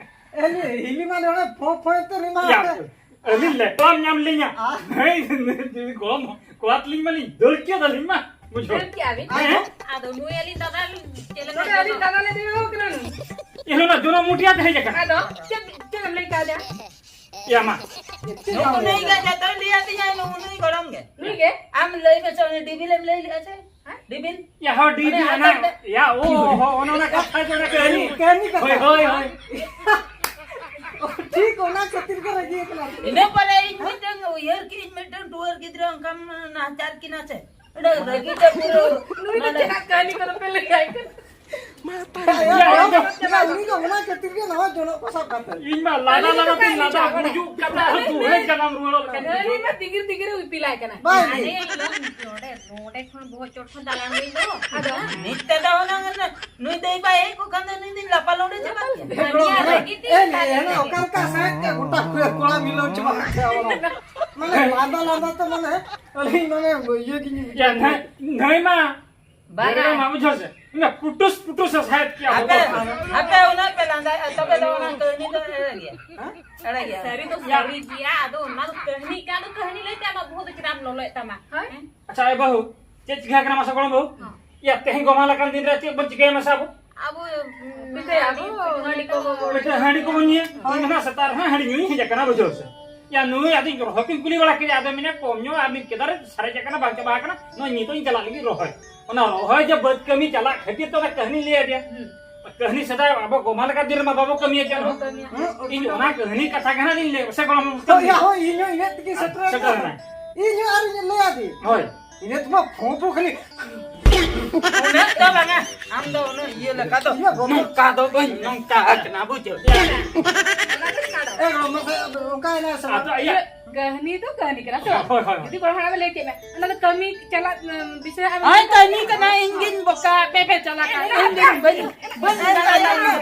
ᱮ, ᱦᱤᱞᱤ ᱢᱟ ᱱᱚᱰᱮ ᱯᱷᱚ ᱯᱷᱚ ᱛᱮ ᱨᱮᱢᱟ ᱭᱟ, ᱦᱟᱯᱮ᱾ ᱟᱹᱞᱤᱧ ᱞᱮᱴᱚᱣᱟᱢ ᱧᱟᱢ ᱞᱤᱧᱟ᱾ ᱟ? ᱦᱮᱸ, ᱡᱩᱫᱤ ᱜᱚᱲᱚᱢ ᱠᱚᱲᱟ ᱛᱟᱹᱞᱤᱧ ᱢᱟᱞᱤᱧ ᱫᱟᱹᱲ ᱠᱮᱭᱟ ᱛᱟᱹᱞᱤᱧ ᱢᱟ᱾ ᱵᱩᱡᱷᱟᱹᱣ᱾ ᱫᱟᱹᱲ ᱠᱮᱭᱟ ᱵᱤᱱ? ᱦᱮᱸ? ᱟᱫᱚ ᱱᱩᱭ ᱟᱹᱞᱤᱧ ᱫᱟᱫᱟ ᱞᱤᱧ ᱪᱮᱫ ᱞᱮᱠᱟ ᱱᱚᱰᱮ ᱟᱹᱞᱤᱧ ᱫᱟᱫᱟ ᱞᱮ ᱫᱮᱭᱟᱣ ᱠᱟᱱᱟ ᱱᱩᱭ᱾ ᱮ, ᱱᱚᱰᱮ ᱡᱚᱱᱚᱜ ᱢᱩᱴᱷᱤᱭᱟᱹ ᱛᱮ ᱦᱮᱡ ᱟᱠᱟᱱᱟ᱾ ᱟᱫᱚ ᱪᱮᱫ, ᱪᱮᱫ ᱮᱢ ᱞᱟᱹᱭ ᱠᱟᱣᱫᱮᱭᱟ? ᱭᱟ ᱢᱟ᱾ ᱱᱩᱭ ᱜᱮ ᱡᱚᱛᱚᱭ ᱞᱟᱹᱭ ᱟᱫᱤᱧᱟ, ᱱᱩᱭ ᱜᱚᱲᱚᱢ ᱜᱮ᱾ ᱱᱩᱭ ᱜᱮ? ᱟᱢ ᱞᱟᱹᱭ ᱢᱮᱥᱮ, ᱩᱱᱤ ᱰᱤᱵᱤᱞ ᱮᱢ ᱞᱟᱹᱭ ᱞᱮᱫᱼᱟ ᱥᱮ? ᱦᱮᱸ? ᱰᱤᱵᱤᱞ? ᱭᱟ, ᱦᱚ, ᱰᱤᱵᱤᱞ, ᱚᱱᱮ ᱚᱱᱟ, ᱟᱸᱡᱚᱢ ᱛᱮ ᱭᱟ, ᱚ, ᱦᱚ, ᱦᱚ, ᱚᱱᱮ ᱚᱱᱟ ᱠᱟᱛᱷᱟ ᱜᱮ, ᱚᱱᱟ ᱠᱟᱹᱦᱱᱤ᱾ ᱠᱟᱹᱦᱱᱤ ᱠᱟᱛᱷᱟ᱾ ᱦᱳᱭ, ᱦᱳᱭ, ᱦᱳᱭ᱾ ᱴᱷᱤᱠ, ᱚᱱᱟ ᱠᱷᱟᱹᱛᱤᱨ ᱜᱮ ᱨᱟᱹᱜᱤ ᱟᱠᱟᱱᱟ᱾ ᱤᱱᱟᱹ ᱯᱚᱨᱮ ᱤᱧ ᱢᱤᱫᱴᱟᱝ ᱩᱭᱦᱟᱹᱨ ᱠᱤᱫᱟᱹᱧ, ᱢᱤᱫᱴᱟᱝ ᱴᱩᱣᱟᱹᱨ ᱜᱤᱫᱽᱨᱟᱹ ᱚᱱᱠᱟᱢ ᱱᱟᱦᱟᱪᱟᱨ ᱠᱤᱱᱟ ᱥᱮ, ᱚᱸᱰᱮ ᱨᱟᱹᱜᱤ ᱛᱮ ᱯᱩᱨᱟᱹ ᱱᱩᱭ ᱫᱚ ᱢᱟᱱᱮ ᱪᱮᱫᱟᱜ ᱠᱟᱹᱦᱱᱤ ᱠᱚᱫᱚ ᱯᱮ ᱞᱟᱹᱭ ᱟᱭ ᱠᱟᱱᱟ? ᱭᱟ, ᱭᱟ, ᱩᱱᱤ ᱫᱚ ᱠᱷᱟᱹᱛᱤᱨ ᱜᱮ ᱱᱟᱣᱟ ᱡᱚᱱᱚᱜ ᱠᱚ ᱥᱟᱵ ᱠᱟᱛᱮ᱾ ᱤᱧ ᱢᱟ ᱞᱟᱸᱫᱟ ᱞᱟᱸᱫᱟ ᱛᱤᱧ ᱞᱟᱸᱫᱟ, ᱜᱩᱡᱩᱜ ᱠᱟᱛᱮ ᱟᱨᱦᱚᱸ ᱫᱩᱦᱲᱟᱹ ᱡᱟᱱᱟᱢ ᱨᱩᱣᱟᱹᱲᱚᱜ ᱞᱮᱠᱟᱧ ᱵᱩᱡᱷᱟᱹᱣ᱾ ᱟᱹᱞᱤᱧ ᱢᱟ ᱛᱤᱜᱤᱨ ᱛᱤᱜᱤᱨ ᱮ ᱤᱯᱤᱞᱟᱭ ᱠᱟᱱᱟ᱾ ᱵᱟᱭ ᱟᱞᱮ ᱤᱯᱤᱞ᱾ ᱤᱧ ᱱᱚᱰᱮ, ᱱᱚᱰᱮ ᱠᱷᱚᱱ ᱵᱚᱦᱚᱜ ᱪᱚᱴ ᱠᱷᱚᱱ ᱫᱟᱞᱟᱝ ᱞᱤᱧ ᱫᱚ᱾ ᱟᱫᱚ ᱱᱤᱛ ᱛᱮᱫᱚ ᱦᱩᱱᱟᱹᱝ ᱱᱩᱭ ᱫᱟᱹᱭ ᱵᱟᱭ ᱦᱮᱡ ᱠᱚᱜ ᱠᱷᱟᱱ ᱫᱚ ᱱᱩᱭ ᱫᱤᱱ ᱞᱟᱯᱟ ᱞᱚᱰᱮ ᱪᱟᱵᱟ ᱠᱮᱭᱟ᱾ ᱮ, ᱵᱟᱹᱲᱤᱡ ᱟᱨ ᱮ, ᱨᱟᱹᱜᱤ ᱛᱮ ᱮ, ᱤᱯᱤᱞᱟᱭ ᱮ, ᱠᱟᱱᱟ᱾ ᱚᱠᱟ ᱞᱮᱠᱟ ᱥᱟᱦᱮᱫ ᱛᱮ ᱜᱚᱴᱟ ᱠᱚᱲᱟ ᱢᱤᱞᱟᱹᱣ ᱪᱟᱵᱟ ᱠᱮᱫ ᱛᱟᱵᱚᱱᱟ᱾ ᱢᱟᱱᱮ ᱞᱟᱸᱫᱟ ᱞᱟᱸᱫᱟ ᱛᱮ ᱢᱟᱱᱮ ᱟᱹᱞᱤᱧ ᱢᱟᱱᱮ ᱤᱭᱟᱹ ᱜᱮᱞᱤᱧ ᱭᱟ, ᱱᱟᱹᱭ, ᱱᱟᱹᱭ ᱢᱟ ᱵᱟᱝᱟ᱾ ᱵᱮᱨᱮᱞ ᱢᱟ ᱵᱩᱡᱷᱟᱹᱣ ᱥᱮ᱾ ᱤᱱᱟᱹ ᱯᱩᱴᱩᱥ ᱯᱩᱴᱩᱥ ᱮ ᱥᱟᱦᱮᱫ ᱠᱮᱜᱼᱟ ᱟᱯᱮ, ᱵᱚᱛᱚᱨ ᱠᱷᱟᱱ᱾ ᱟᱯᱮ ᱩᱱᱟᱹᱜ ᱯᱮ ᱞᱟᱸᱫᱟᱭᱮᱜᱼᱟ, ᱛᱚᱵᱮ ᱫᱚ ᱚᱱᱟ ᱠᱟᱹᱦᱱᱤ ᱫᱚ ᱮᱲᱮ ᱜᱮᱭᱟ᱾ ᱦᱮᱸ? ᱮᱲᱮ ᱜᱮᱭᱟ᱾ ᱥᱟᱹᱨᱤ ᱫᱚ ᱭᱟ᱾ ᱥᱟᱹᱨᱤ ᱜᱮᱭᱟ, ᱟᱫᱚ ᱚᱱᱟ ᱫᱚ ᱠᱟᱹᱦᱱᱤ ᱠᱟᱱ ᱫᱚ ᱠᱟᱹᱦᱱᱤ ᱞᱟᱹᱭ ᱛᱮ ᱟᱢᱟᱜ ᱵᱚᱦᱚᱜ ᱫᱚ ᱪᱮᱫᱟᱜ ᱮᱢ ᱞᱚᱞᱚᱭᱮᱫ ᱛᱟᱢᱟ? ᱦᱳᱭ᱾ ᱦᱮᱸ? ᱟᱪᱪᱷᱟ, ᱮ ᱵᱟᱹᱦᱩ, ᱪᱮᱫ ᱪᱤᱠᱟᱹ ᱠᱟᱱᱟ ᱢᱟᱥᱮ ᱜᱚᱲᱚᱢ ᱵᱟᱹᱦᱩ? ᱦᱚᱸ᱾ ᱭᱟ, ᱛᱮᱦᱮᱧ ᱜᱚᱢᱦᱟ ᱞᱮᱠᱟᱱ ᱫᱤᱱ ᱨᱮ ᱪᱮᱫ ᱵᱚᱱ ᱪᱤᱠᱟᱹᱭᱟ ᱢᱟᱥᱮ ᱟᱵᱚ? ᱟᱵᱚ ᱯᱤᱴᱷᱟᱹᱭᱟᱵᱚ, ᱦᱟᱺᱰᱤ ᱠᱚ ᱵᱚ ᱢᱤᱫᱴᱮᱱ ᱦᱟᱺᱰᱤ ᱠᱚᱵᱚᱱ ᱧᱩᱭᱟ᱾ ᱦᱳᱭ᱾ ᱢᱮᱱᱟ ᱥᱮᱛᱟᱜ ᱨᱮᱦᱚᱸ ᱦᱟᱺᱰᱤ ᱧᱩᱭ ᱦᱮᱡ ᱟᱠᱟᱱᱟ, ᱵᱩᱡᱷᱟᱹᱣ ᱥᱮ᱾ ᱭᱟ, ᱱᱩᱭ ᱟᱫᱚᱧ ᱨᱚᱦᱚᱭ ᱠᱚᱧ ᱠᱩᱞᱤ ᱵᱟᱲᱟ ᱠᱮᱫᱮᱭᱟ, ᱟᱫᱚ ᱢᱮᱱᱟ ᱠᱚᱢ ᱧᱚᱜ ᱟᱨ ᱢᱤᱫ ᱠᱮᱫᱟ ᱨᱮ ᱥᱟᱨᱮᱡ ᱟᱠᱟᱱᱟ, ᱵᱟᱝ ᱪᱟᱵᱟ ᱟᱠᱟᱱᱟ, ᱱᱚᱜᱼᱚᱭ ᱱᱤᱛᱚᱜ ᱤᱧ ᱪᱟᱞᱟᱜ ᱞᱟᱹᱜᱤᱫ ᱨᱚᱦᱚᱭ᱾ ᱚᱱᱟ ᱨᱚᱦᱚᱭ ᱡᱮ ᱵᱟᱹᱫᱽ ᱠᱟᱹᱢᱤ ᱪᱟᱞᱟᱜ ᱠᱷᱟᱹᱛᱤᱨ ᱛᱮ ᱚᱱᱟ ᱠᱟᱹᱦᱱᱤ ᱞᱟᱹᱭ ᱟᱫᱮᱭᱟ᱾ ᱦᱩᱸ᱾ ᱠᱟᱹᱦᱱᱤ ᱥᱮᱫᱟᱭ ᱟᱵᱚ ᱜᱚᱢᱦᱟ ᱞᱮᱠᱟ ᱫᱤᱱ ᱨᱮᱢᱟ ᱵᱟᱵᱚ ᱠᱟᱹᱢᱤᱭᱟ ᱪᱮᱫ ᱦᱚᱸ᱾ ᱵᱟᱵᱚ ᱠᱟᱹᱢᱤᱭᱟ᱾ ᱦᱩᱸ, ᱤᱧ ᱚᱱᱟ ᱠᱟᱹᱦᱱᱤ ᱠᱟᱛᱷᱟ ᱜᱮ ᱦᱟᱸᱜ ᱞᱤᱧ ᱞᱟᱹᱭ, ᱥᱮ ᱜᱚᱲᱚᱢ ᱦᱳᱭ, ᱦᱳᱭ, ᱤᱧ ᱦᱚᱸ ᱤᱱᱟᱹᱜ ᱛᱮᱜᱮ ᱥᱮᱴᱮᱨ ᱥᱮᱴᱮᱨ ᱮᱱᱟ᱾ ᱮᱱᱟ᱾ ᱤᱧ ᱦᱚᱸ ᱟᱨ ᱤᱧ ᱞᱟᱹᱭ ᱟᱫᱮ᱾ ᱦᱳᱭ᱾ ᱤᱱᱟᱹ ᱛᱮᱢᱟ ᱯᱷᱩ ᱯᱷᱩ ᱠᱷᱟᱹᱞᱤ᱾ ᱩᱱᱟᱹᱜ ᱫᱚ ᱵᱟᱝᱟ᱾ ᱟᱢ ᱫᱚ ᱩᱱᱟᱹᱜ ᱤᱭᱟᱹ ᱞᱮᱠᱟ ᱫᱚ ᱤᱭᱟᱹ ᱜᱚᱢᱦᱟ᱾ ᱱᱚᱝᱠᱟ ᱫᱚ ᱵᱟᱹᱧ ᱱᱚᱝᱠᱟ ᱟᱠᱟᱱᱟ, ᱵᱩᱡᱷᱟᱹᱣ᱾ ᱮ, ᱜᱚᱲᱚᱢ ᱢᱟᱥᱮ ᱚᱱᱠᱟᱭᱮᱱᱟ ᱥᱮ ᱵᱟᱝ? ᱟᱫᱚ ᱤᱭᱟᱹ ᱠᱟᱹᱦᱱᱤ ᱫᱚ ᱠᱟᱹᱦᱱᱤ ᱠᱟᱱᱟ, ᱥᱮ ᱵᱟᱝ? ᱦᱳᱭ, ᱦᱳᱭ, ᱦᱳᱭ᱾ ᱡᱩᱫᱤ ᱜᱚᱲᱚᱢ ᱦᱟᱲᱟᱢᱮ ᱞᱟᱹᱭ ᱠᱮᱫ ᱢᱮ, ᱚᱱᱟ ᱫᱚ ᱠᱟᱹᱢᱤ ᱪᱟᱞᱟᱜ, ᱩᱸ, ᱵᱤᱥᱚᱭ ᱟᱢ ᱦᱳᱭ, ᱠᱟᱹᱢᱤ ᱠᱟᱱᱟ, ᱤᱧ ᱜᱤᱧ ᱵᱚᱠᱟ, ᱟᱯᱮ ᱯᱮ ᱪᱟᱞᱟᱜ ᱠᱟᱱᱟ, ᱤᱧ ᱜᱤᱧ ᱵᱟᱹᱧ, ᱵᱟᱹᱧ ᱫᱟᱲᱮᱭᱟᱜᱼᱟ᱾